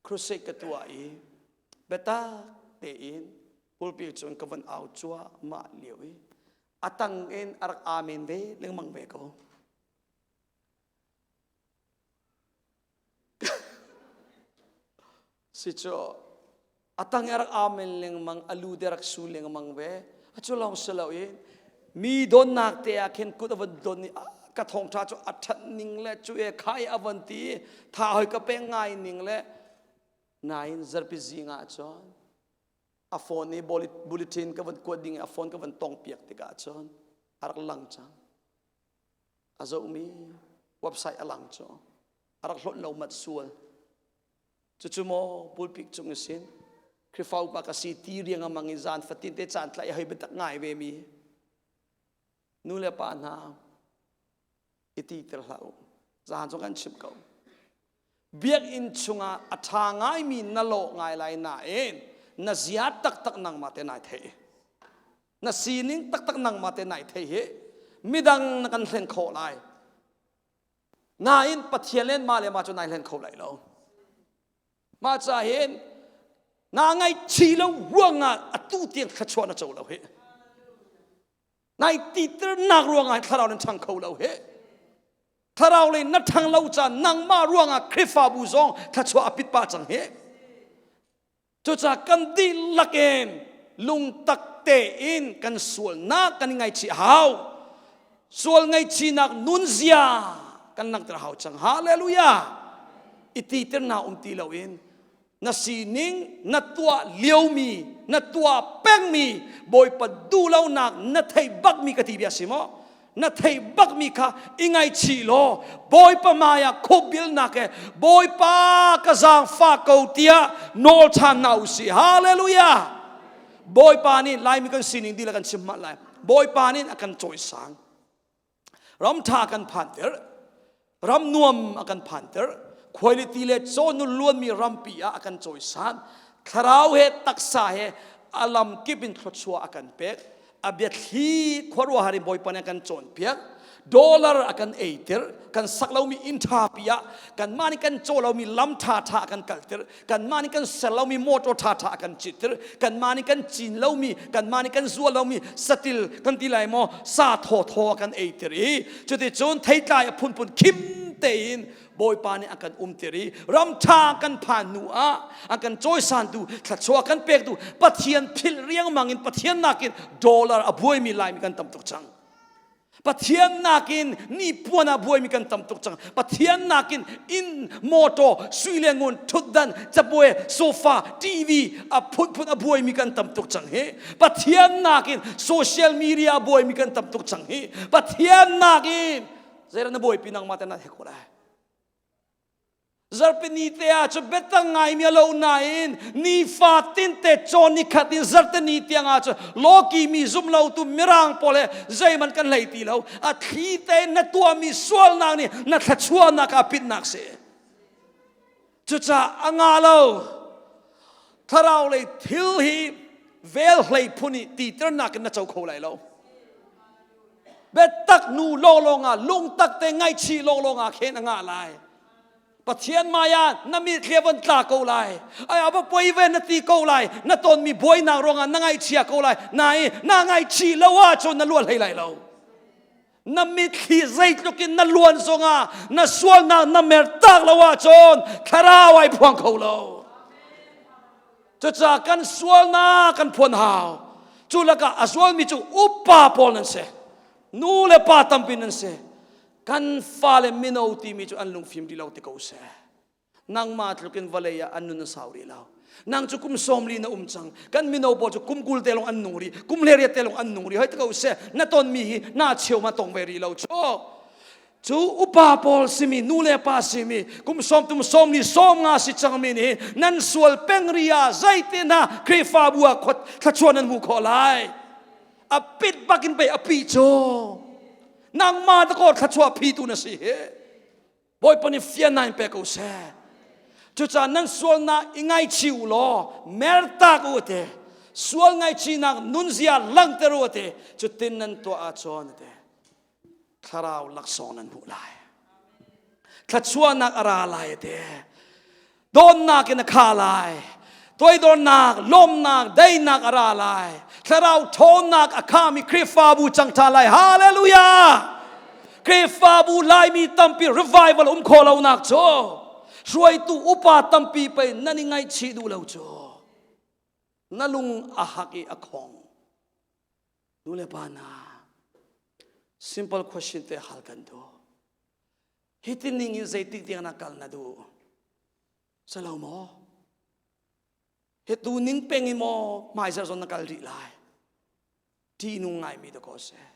A: crusade ka tuah i biatak tein pulpit cun ka van au cuahmah lio i a tang in a rak amen ve lengmang ve ko. Si cu a tang i a rak amen lengmang a lu te rak su lengmang ve a cu lawng si lo in mi donnak te ah khin kut a van don i ka thawngṭha cu a ṭhat ning le cu e kha i a van ti i tha hoi ka pek ngai ning le nain zarpi zing ah cun a phone i bulletin ka van kuat ding i a phone ka van tong piak tikah cun a rak lang cang a zohmi website a lang cu a rak hlonh lo mat sual Cucu maw pulpit cung i sin Khrihfa upa ka si ti riangmang i zan fatin te caan tlaih hei biatak ngai ve mi nu le pa hna i ti ter hlah u. Zan zong kan chimh ko. Biakinn chungah a ṭha ngaimi na lawh ngai lai nain na zia taktak nangmah te nai thei. Na sining taktak nangmah te nai thei hi midang na kan hlen khawh lai. Nain Pathian le mah le mah cu nai hlen kho lai lo. Mah ca hin Na ngaihchih lo ruangah atu tiang thluachuah na co lo hi. Nai titirnak ruangah thlarau nan ṭhang kho lo hi. Thlarau lei na ṭhang lo caan nangmah ruangah Khrihfabu zong thluachuah a pit pah cang hi. Cucaah kan dihlak in lungtak tein kan sualnak kan i ngaihchih hau. Sual ngaihchihnak nunzia kan langhter hau cang. Hallelujah! I titirnak um ti loin na sining na tuah liomi na tuah pengmi Bawipa duhlonak na theih bakmi ka ti bia si maw? Na theih bakmi kha i ngaihchih law Bawipa hmai ah khupbilnak he Bawipa ka zaangfah ko tiah nawl ṭhan hna u sih. Hallelujah! Bawipa nih Laimi kan sining dihlak kan chim hmanh lai. Bawipa nih a kan cawisang. Ram ṭha a kan phanter. Ram nuam a kan phanter. Khuailiti le cawnu luanmi rampi ah a kan cawisan. Thlarau he taksa he a lam kip in thluachuah a kan pek. A biathli khuaruahhar in Bawipa nih a kan cawnpiak. Dollar a kan eiter, kan sak lomi inn ṭha pi ah kanmah nih kan caw lomi lam ṭha ṭha a kan kalter, kanmah nih kan ser lomi motor ṭha ṭha a kan citter, kanmah nih kan cin lomi, kanmah nih kan zual lomi satil kan ti lai maw sa thaw thaw a kan eiter i cuticun theitlai a phunphun khim tein Bawipa nih a kan umter i ramṭha kan phan hnu ah a kan cawisantu thluachuah kan pektu Pathian philh riangmang in Pathian nakin dollar a buaimi Laimi kan tam tuk cang. Pathian nakin nipuan ah buaimi kan tam tuk cang. Pathian nakin inn, motor, sui le ngun, thutdan, cabuai, sofa, TV a phunphun a buaimi kan tam tuk cang hi. Pathian nakin social media a buaimi kan tam tuk cang hi. Pathian nakin zeidah na buaipi nangmah te na hek ko lai. Zarhpini te ah cu biatak ngaimi a lo nain nifa tinte cawn nikhat in zarhteni tiang ah cu lawki mi zum lotu mirang pawl he zeihmanh kan hlei ti lo. A thli te na tuahmi sualnak nih na thluachuahnak ah pitnak si. Cucaah a nga lo. Thlarau lei thil hi vel hlei phun i titernak in na co kho lai lo. Biatak nu lawnglawng ah lungtak te ngaihchih lawnglawng ah khen a ngah lai. Pathian maya na mitthli a von tla ko lai. Ai ava poi ve na ti ko lai. Na tonmi buainak ruangah na ngaihchia ko lai. Nain na ngaihchih lo ahcun na luat hlei lai lo. Na mitthli zeitluk in na luan zongah na sualnak na mer tak lo ahcun thlarau ai phuang kho lo. Cucaah kan sualnak kan phuan hau. Cu lakah a sualmi cu upa pawl nan si. Nu le pa tampi nan si. Kan fale mino timi cu an lungfim rih lo ti ko seh. Nangmah tluk in vawlei ah an nun a sau rih lo. Nang cu kum 40 na um cang. Kan mino pawl cu kum 20 te lawng an nung rih. Kum 18 te lawng an nung rih. Hoi ti ko seh. Na tonmi hi na cheu ma tong ve rih lo cu. Cu upa pawl simi nu le pa simi kum sawm tum sawm ni sawm nga si cangmi nih nan sual peng ri ah zeitin ha Khrihfabu ah thluachuah nan hmuh khawh lai a pit bak in pei a pi cu nangmah dakaw thluachuah phitu na si hi Bawipa nih fiannak in pe ko seh cucaah nan sualnak i ngaichih u law mertak u te sual ngaihchihnak nunzia langhter u te cutin nan tuah ahcun te thlarau laksawng nan hmuh lai thluachuahnak a ra lai te dawtnak in a kha lai toidornak lawmnak daihnak a ra lai thlarau ṭhawnnak a khami Khrihfabu cang ṭha lai hallelujah Khrihfabu laimi tampi revival um khawh lonak cu hruaitu upa tampi pei nan i ngaihchih duh lo cu na lung a hak i a khong Nu le pa hna, simple question te hal kan duh. Hi ti ning in zeitik tiang na kal na duh? Salo maw? Hi tu ning peng i maw hmaizarh zon na kal rih lai? Ṭih nung ngaimi da ko seh.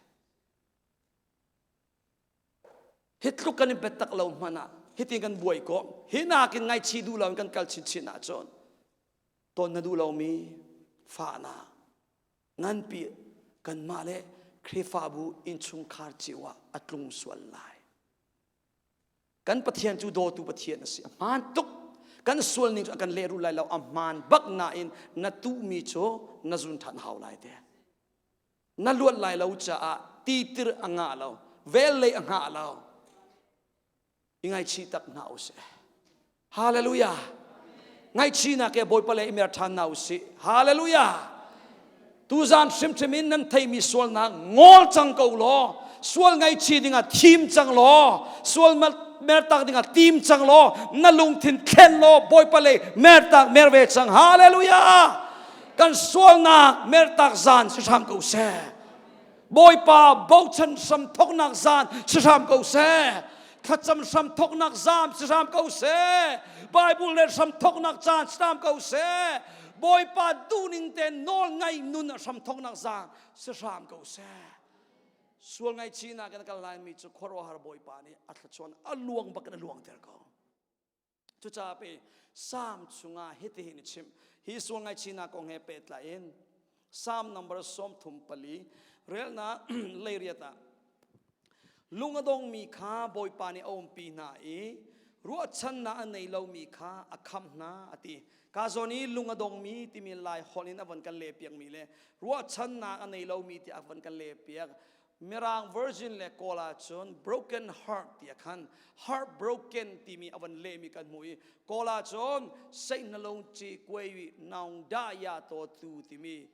A: Hi tluk kan i biatak lo hmanh ah hitin kan buai ko. Hi nakin ngaihchih duh lo in kan kal chinchin ahcun ton na duh lomi fahnak nganpi kanmah le Khrihfabu innchungkhar cio ah a tlung sual lai. Kan Pathian cu dawtu Pathian a si. A hmaan tuk. Kan sual ning cu a kan lehrulh lai lo. A hmaan bak nain na tuhmi cu na zun ṭhan hau lai te. Na luat lai lo caah titir a ngah lo. Vel lei a ngah lo. I ngaichih tak hna usih. Hallelujah. Ngaihchihnak he Bawipa le i mer ṭhan hna usih. Hallelujah! Tuzan hrimhrim in nan theimi sualnak ngol cang ko law, sual ngaihchih dingah thim cang law, sual mertak dingah tim cang law, na lungthin thlen law Bawipa lei mertak mer ve cang. Hallelujah! Kan sualnak mertak zan si hram ko seh. Bawipa bochan hram thoknak zan si hram ko seh. Thlacam hram thoknak zam si hram ko seh. Bible le hram thoknak caan si hram ko seh. Bawipa duhning te nawl ngai nun hram thoknak zan si hram ko seh. Sual ngaihchihnak in kal lai mi cu khuaruahhar Bawipa nih a thluachuan a luang bak in a luangter ko. Cucaah pe Psalm chungah hitihin i chimh. Hi sual ngaihchihnak kong he pehtlai in Psalm number 34 relnak leiriat ah lung a dongmi kha Bawipa nih a umpi hna i ruahchannak a nei lomi kha a khamh hna a ti. Ka zawn i lung a dongmi timi Lai holh in a von kan lehpiakmi le ruahchannak a nei lomi ti a von kan lehpiak. Mirang version le Kawl ahcun broken heart ti khan heart broken timi a van lehmi kan hmu i Kawl ahcun seihnalung ci kuai naung da ya to tu timi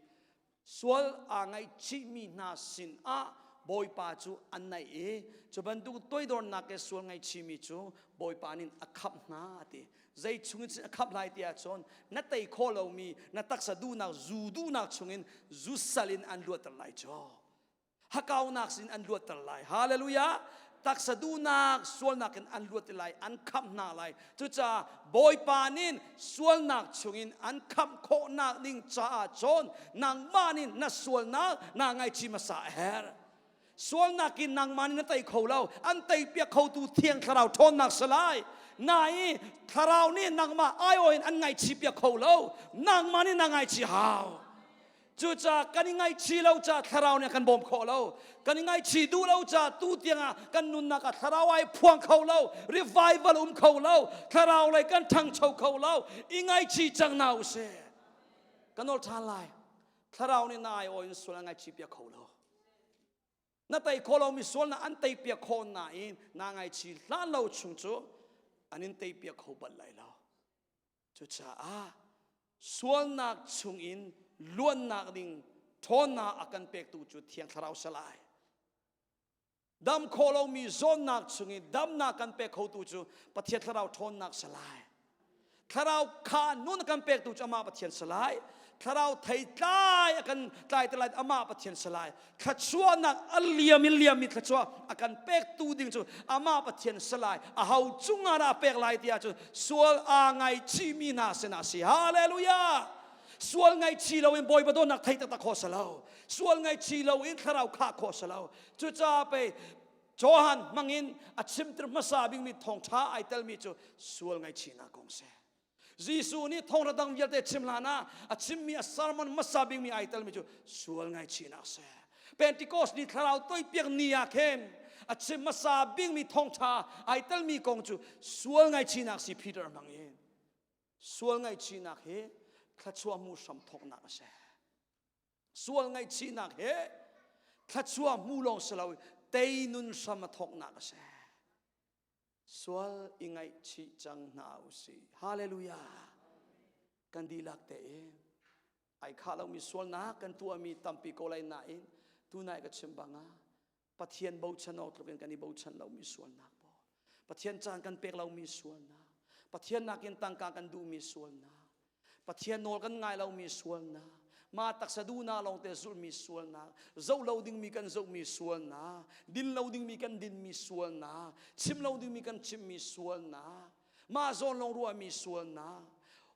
A: sual aa ngaihchihmi hna sin ah Bawipa cu an naih i cu bantuk toidornak ke sual ngaihchihmi cu Bawipa nih a khamh hna a ti. Zei chungin a khamh lai ti ahcun na tei khawh lomi na taksa duhnak zu duhnak chungin zu sal in an luatter lai cu. Hakaunak sin an luatter lai. Hallelujah. Taksa duhnak sualnak in an luat lai, an khamh hna lai. Cucaah Bawipa nih sualnak chungin an khamh khawhnak ding caah cun nangmah nih na sualnak naa ngaichih hmasa a herh. Sualnak in nangmah nih na tei kho lo. An tei piak khotu Thiang Thlarau ṭhawnnak si lai. Na i Thlarau nih nangmah aiawh in an ngaihchih piak kho lo. Nangmah nih na ngaihchih hau. Cucaah kan i ngaihchih lo caah thlarau nih a kan bawm khawh lo. Kan i ngaihchih duh lo caah tu tiangah kan nunnak ah thlarau ai phuang kho lo, revival um kho lo, thlarau lei kan ṭhangcho kho lo. I ngaihchih cang hna usih. Ka nawl ṭhan lai. Thlarau nih na aiawh in sual a ngaihchih piak kho lo. Na tei khawh lomi sualnak an tei piak khawh nain naa ngaihchih hlan lo chung cu an in tei piak kho bal lai lo. Cucaah sualnak chungin luannak ding ṭhawnnak a kan pektu cu Thiang Thlarau si lai. Dam khawh lomi zawnnak chungin damnak kan pek khotu cu Pathian Thlarau ṭhawnnak si lai. Thlarau kha nun a kan pektu cu amah Pathian si lai. Thlarau theitlai a kan tlai te lai amah Pathian si lai. Thluachuahnak a liam in liammi thluachuah a kan pektu ding cu amah Pathian si lai. Aho cungah dah a pek lai ti ahcun sual aa ngaichihmi hna sinah a si. Hallelujah! Sual ngaihchih loin Bawipa dawtnak thei taktak khawh si lo. Sual ngaihchih loin thlarau khah khawh si lo. Cucaah pei Johan hmangin a chimter hmasa bikmi thawngṭha ai telmi cu sual ngaihchihnak kong si. Jesuh nih thawngṭha dang vialte chim hlan ah a chimmi a sermon hmasa bikmi ai telmi cu sual ngaihchihnak a si. Pentecost ni thlarau toipiak ni ah khin a chim hmasa bikmi thawngṭha ai telmi kong cu sual ngaihchihnak si Peter hmang in. Sual ngaihchihnak hi thluachuah hmu hram thawknak a si. Sual ngaihchihnak hi thluachuah hmu lawng si lo tei nun hram a thawknak a si. Sual i ngaihchih cang hna u sih. Hallelujah. Kan dihlak tein ai khah lomi sualnak kan tuahmi tampi ko lai nain tunai ka chim bang ah Pathian bochan awk tluk in kan i bochan lomi sualnak pawl Pathian caan kan pek lomi sualnak Pathian nakin tangka kan duhmi sualnak Pathian nawl kan ngai lomi sualnak, mah taksa duhnak lawngte zulhmi sualnak, zoh lo dingmi kan zohmi sualnak, din lo dingmi kan dinmi sualnak, chim lo dingmi kan chimmi sualnak, mah zawn lawng ruahmi sualnak,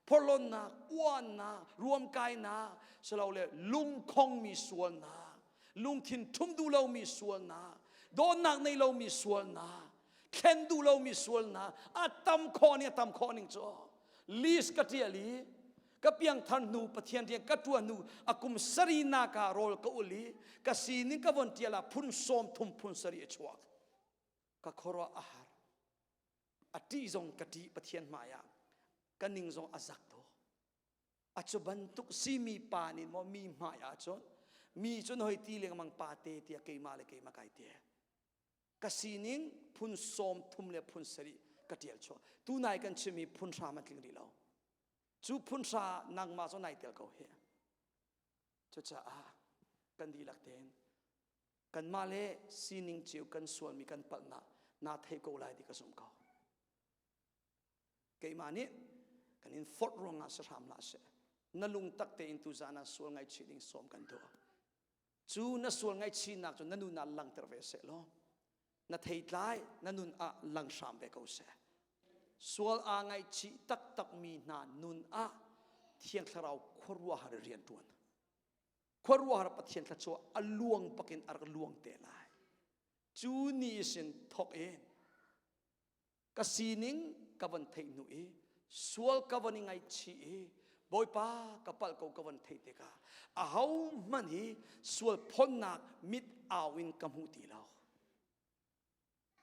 A: phorhlonnak, uannak, ruamkainak, silole lungkhongmi sualnak, lungthin ṭhum duh lomi sualnak, dawtnak nei lomi sualnak, thlen duh lomi sualnak a tam khawh ning a tam khawh ning cu list ka ṭial i ka piangthar hnu Pathian rian ka ṭuan hnu a kum sari nak ah rawl ka ul i ka sining ka von ṭial ah phun sawm thum phun sari a chuak ka khuaruah a har a ṭih zong ka ṭih Pathian hmai ah ka ning zong a zak tuk a cu bantuk simi pa nih maw mi hmai ah cun mi cun hoi ti lengmang pa te tiah keimah le keimah kai te Ka sining phun 30 le phun sarih ka ṭial chuah. Tunai kan chimmi phun hram a tling rih lo. Cu phunhra nangmah cu nai tel ko hi. Cucaah kan dihlak tein kanmah le sining cio kan sualmi kan palhnak naa thei ko lai ti ka zumh ko. Keimah nih kan in forh ruangah si hram hlah seh. Na lungtak tein tuzaan ah sual ngaihchih ding sawm kan duh. Cu na sual ngaihchihnak cu na nun ah langhter ve seh law na theitlai na nun ah lang hram ve ko seh. Sual aa ngaihchih taktakmi hna nun ah Thiang Thlarau khuaruahhar rian ṭuan. Khuaruahhar Pathian thluachuah a luang bakin a rak luang te lai. Cu ni sin thawk in ka sining ka van theih hnu i sual ka van i ngaihchih i Bawipa ka palh ko ka van theih tikah ahohmanh hi sual phonnak mit au in ka hmu ti lo.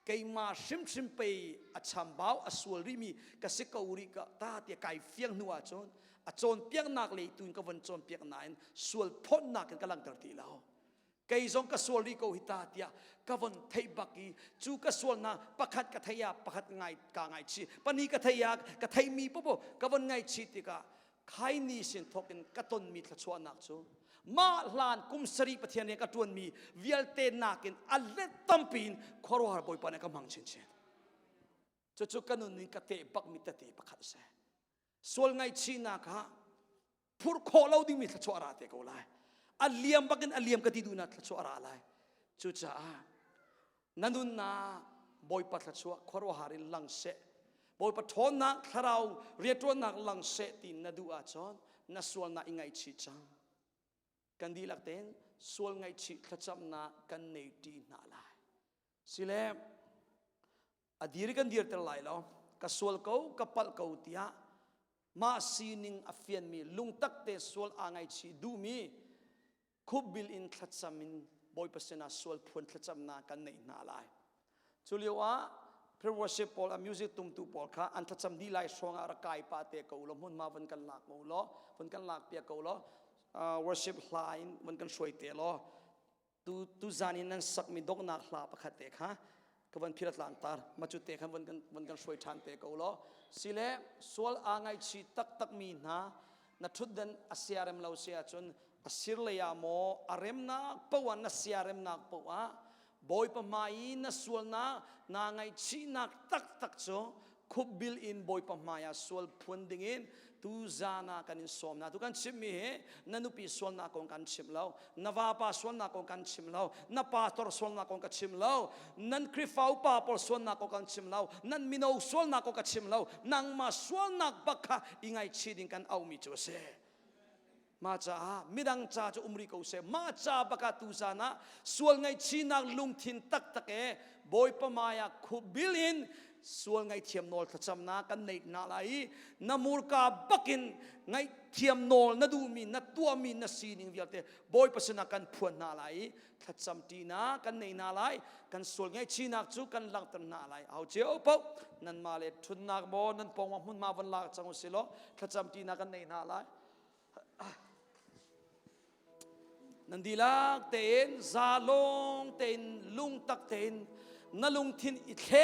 A: Keimah hrimhrim pei a chambau a sual rihmi ka si ko rih ka ta tiah kai fiang hnu ahcun a cawnpiaknak lei tu in ka von cawnpiak nain sual phonnak in ka langhter ti lo. Kei zong ka sual rih ko hi ta tiah ka von theih bak i cu ka sualnak pakhat ka theih ah pakhat ngai ka ngaihchih pahnih ka theih ah ka theihmi popo ka von ngaihchih tikah khai ni sin thawk in ka tonmi thluachuahnak cu mah hlan kum sarih Pathian rian ka ṭuanmi vialte nakin a let tampi in khuaruahhar Bawipa nih ka hmang chinchin. Cucu ka nun in ka teh bakmi tete pakhat a si. Sual ngaihchihnak ah phurh khawh lo dingmi thluachuah a ra te ko lai. A liam bakin a liam ka ti duhnak thluachuah a ra lai. Cucaah na nunnak Bawipa thluachuah khuaruahhar in lang seh. Bawipa ṭhawnnak thlarau rianṭuannak lang seh ti na duh ahcun na sualnak i ngaihchih cang. Kan dihlak tein sual ngaihchih thlacamnak kan nei ṭi hna lai. Sile a dir kan dirter lai lo ka sual ko ka palh ko tiah mah sining a fianmi lungtak te sual aa ngaichih duhmi khupbil in thlacam in Bawipa sinah sual phuan thlacamnak kan neih hna lai cu lio ah pre worship pawl a music tumtu pawl kha an thlacam dih lai hrawng ah rak kai pa te ko law hmunhma van kan lak ko law van kan lak piak ko law worship hla in van kan hruai te law Tu tuzan in nan sakmi donghnak hla pakhat te kha ka van phir tlangtar ma cu te khan van kan van kan hruai ṭhan te ko law sile sual aa ngaihchih taktakmi hna na ṭhutdan a siarem lo si ahcun a sir lei ah maw a remnak poah na siaremnak poah Bawipa hmai i na sualnak naa ngaihchihnak taktak cu khupbil in Bawipa hmai ah sual phuan dingin tuzan ah kan in sawm hna. Tu kan chimmi hi na nupi sualnak kong kan chim lo, na vapa sualnak kong kan chim lo, na pastor sualnak kong ka chim lo, nan Khrihfa upa pawl sualnak kong kan chim lo, nan mino sualnak kong ka chim lo, nangmah sualnak bak kha i ngaihchih ding kan auhmi cu a si. Mah caah midang ca cu um rih ko seh. Mah ca bak ah tuzan ah sual ngaihchihnak lungthin taktak e Bawipa hmai ah khupbil in sual ngaihthiam nawl thlacamnak kan neih hna lai i na murka bakin ngaihthiam nawl na duhmi na tuahmi na sining vialte Bawipa sinah kan phuan hna lai i thlacam ṭinak kan nei hna lai kan sual ngaihchihnak cu kan langhter hna lai au cio paoh nanmah le ṭhutnak maw nan pawng hmunhma van lak cang u silaw thlacam ṭinak kan nei hna lai Nan dihlak tein zalong tein lungtak tein na lungthin i thlek.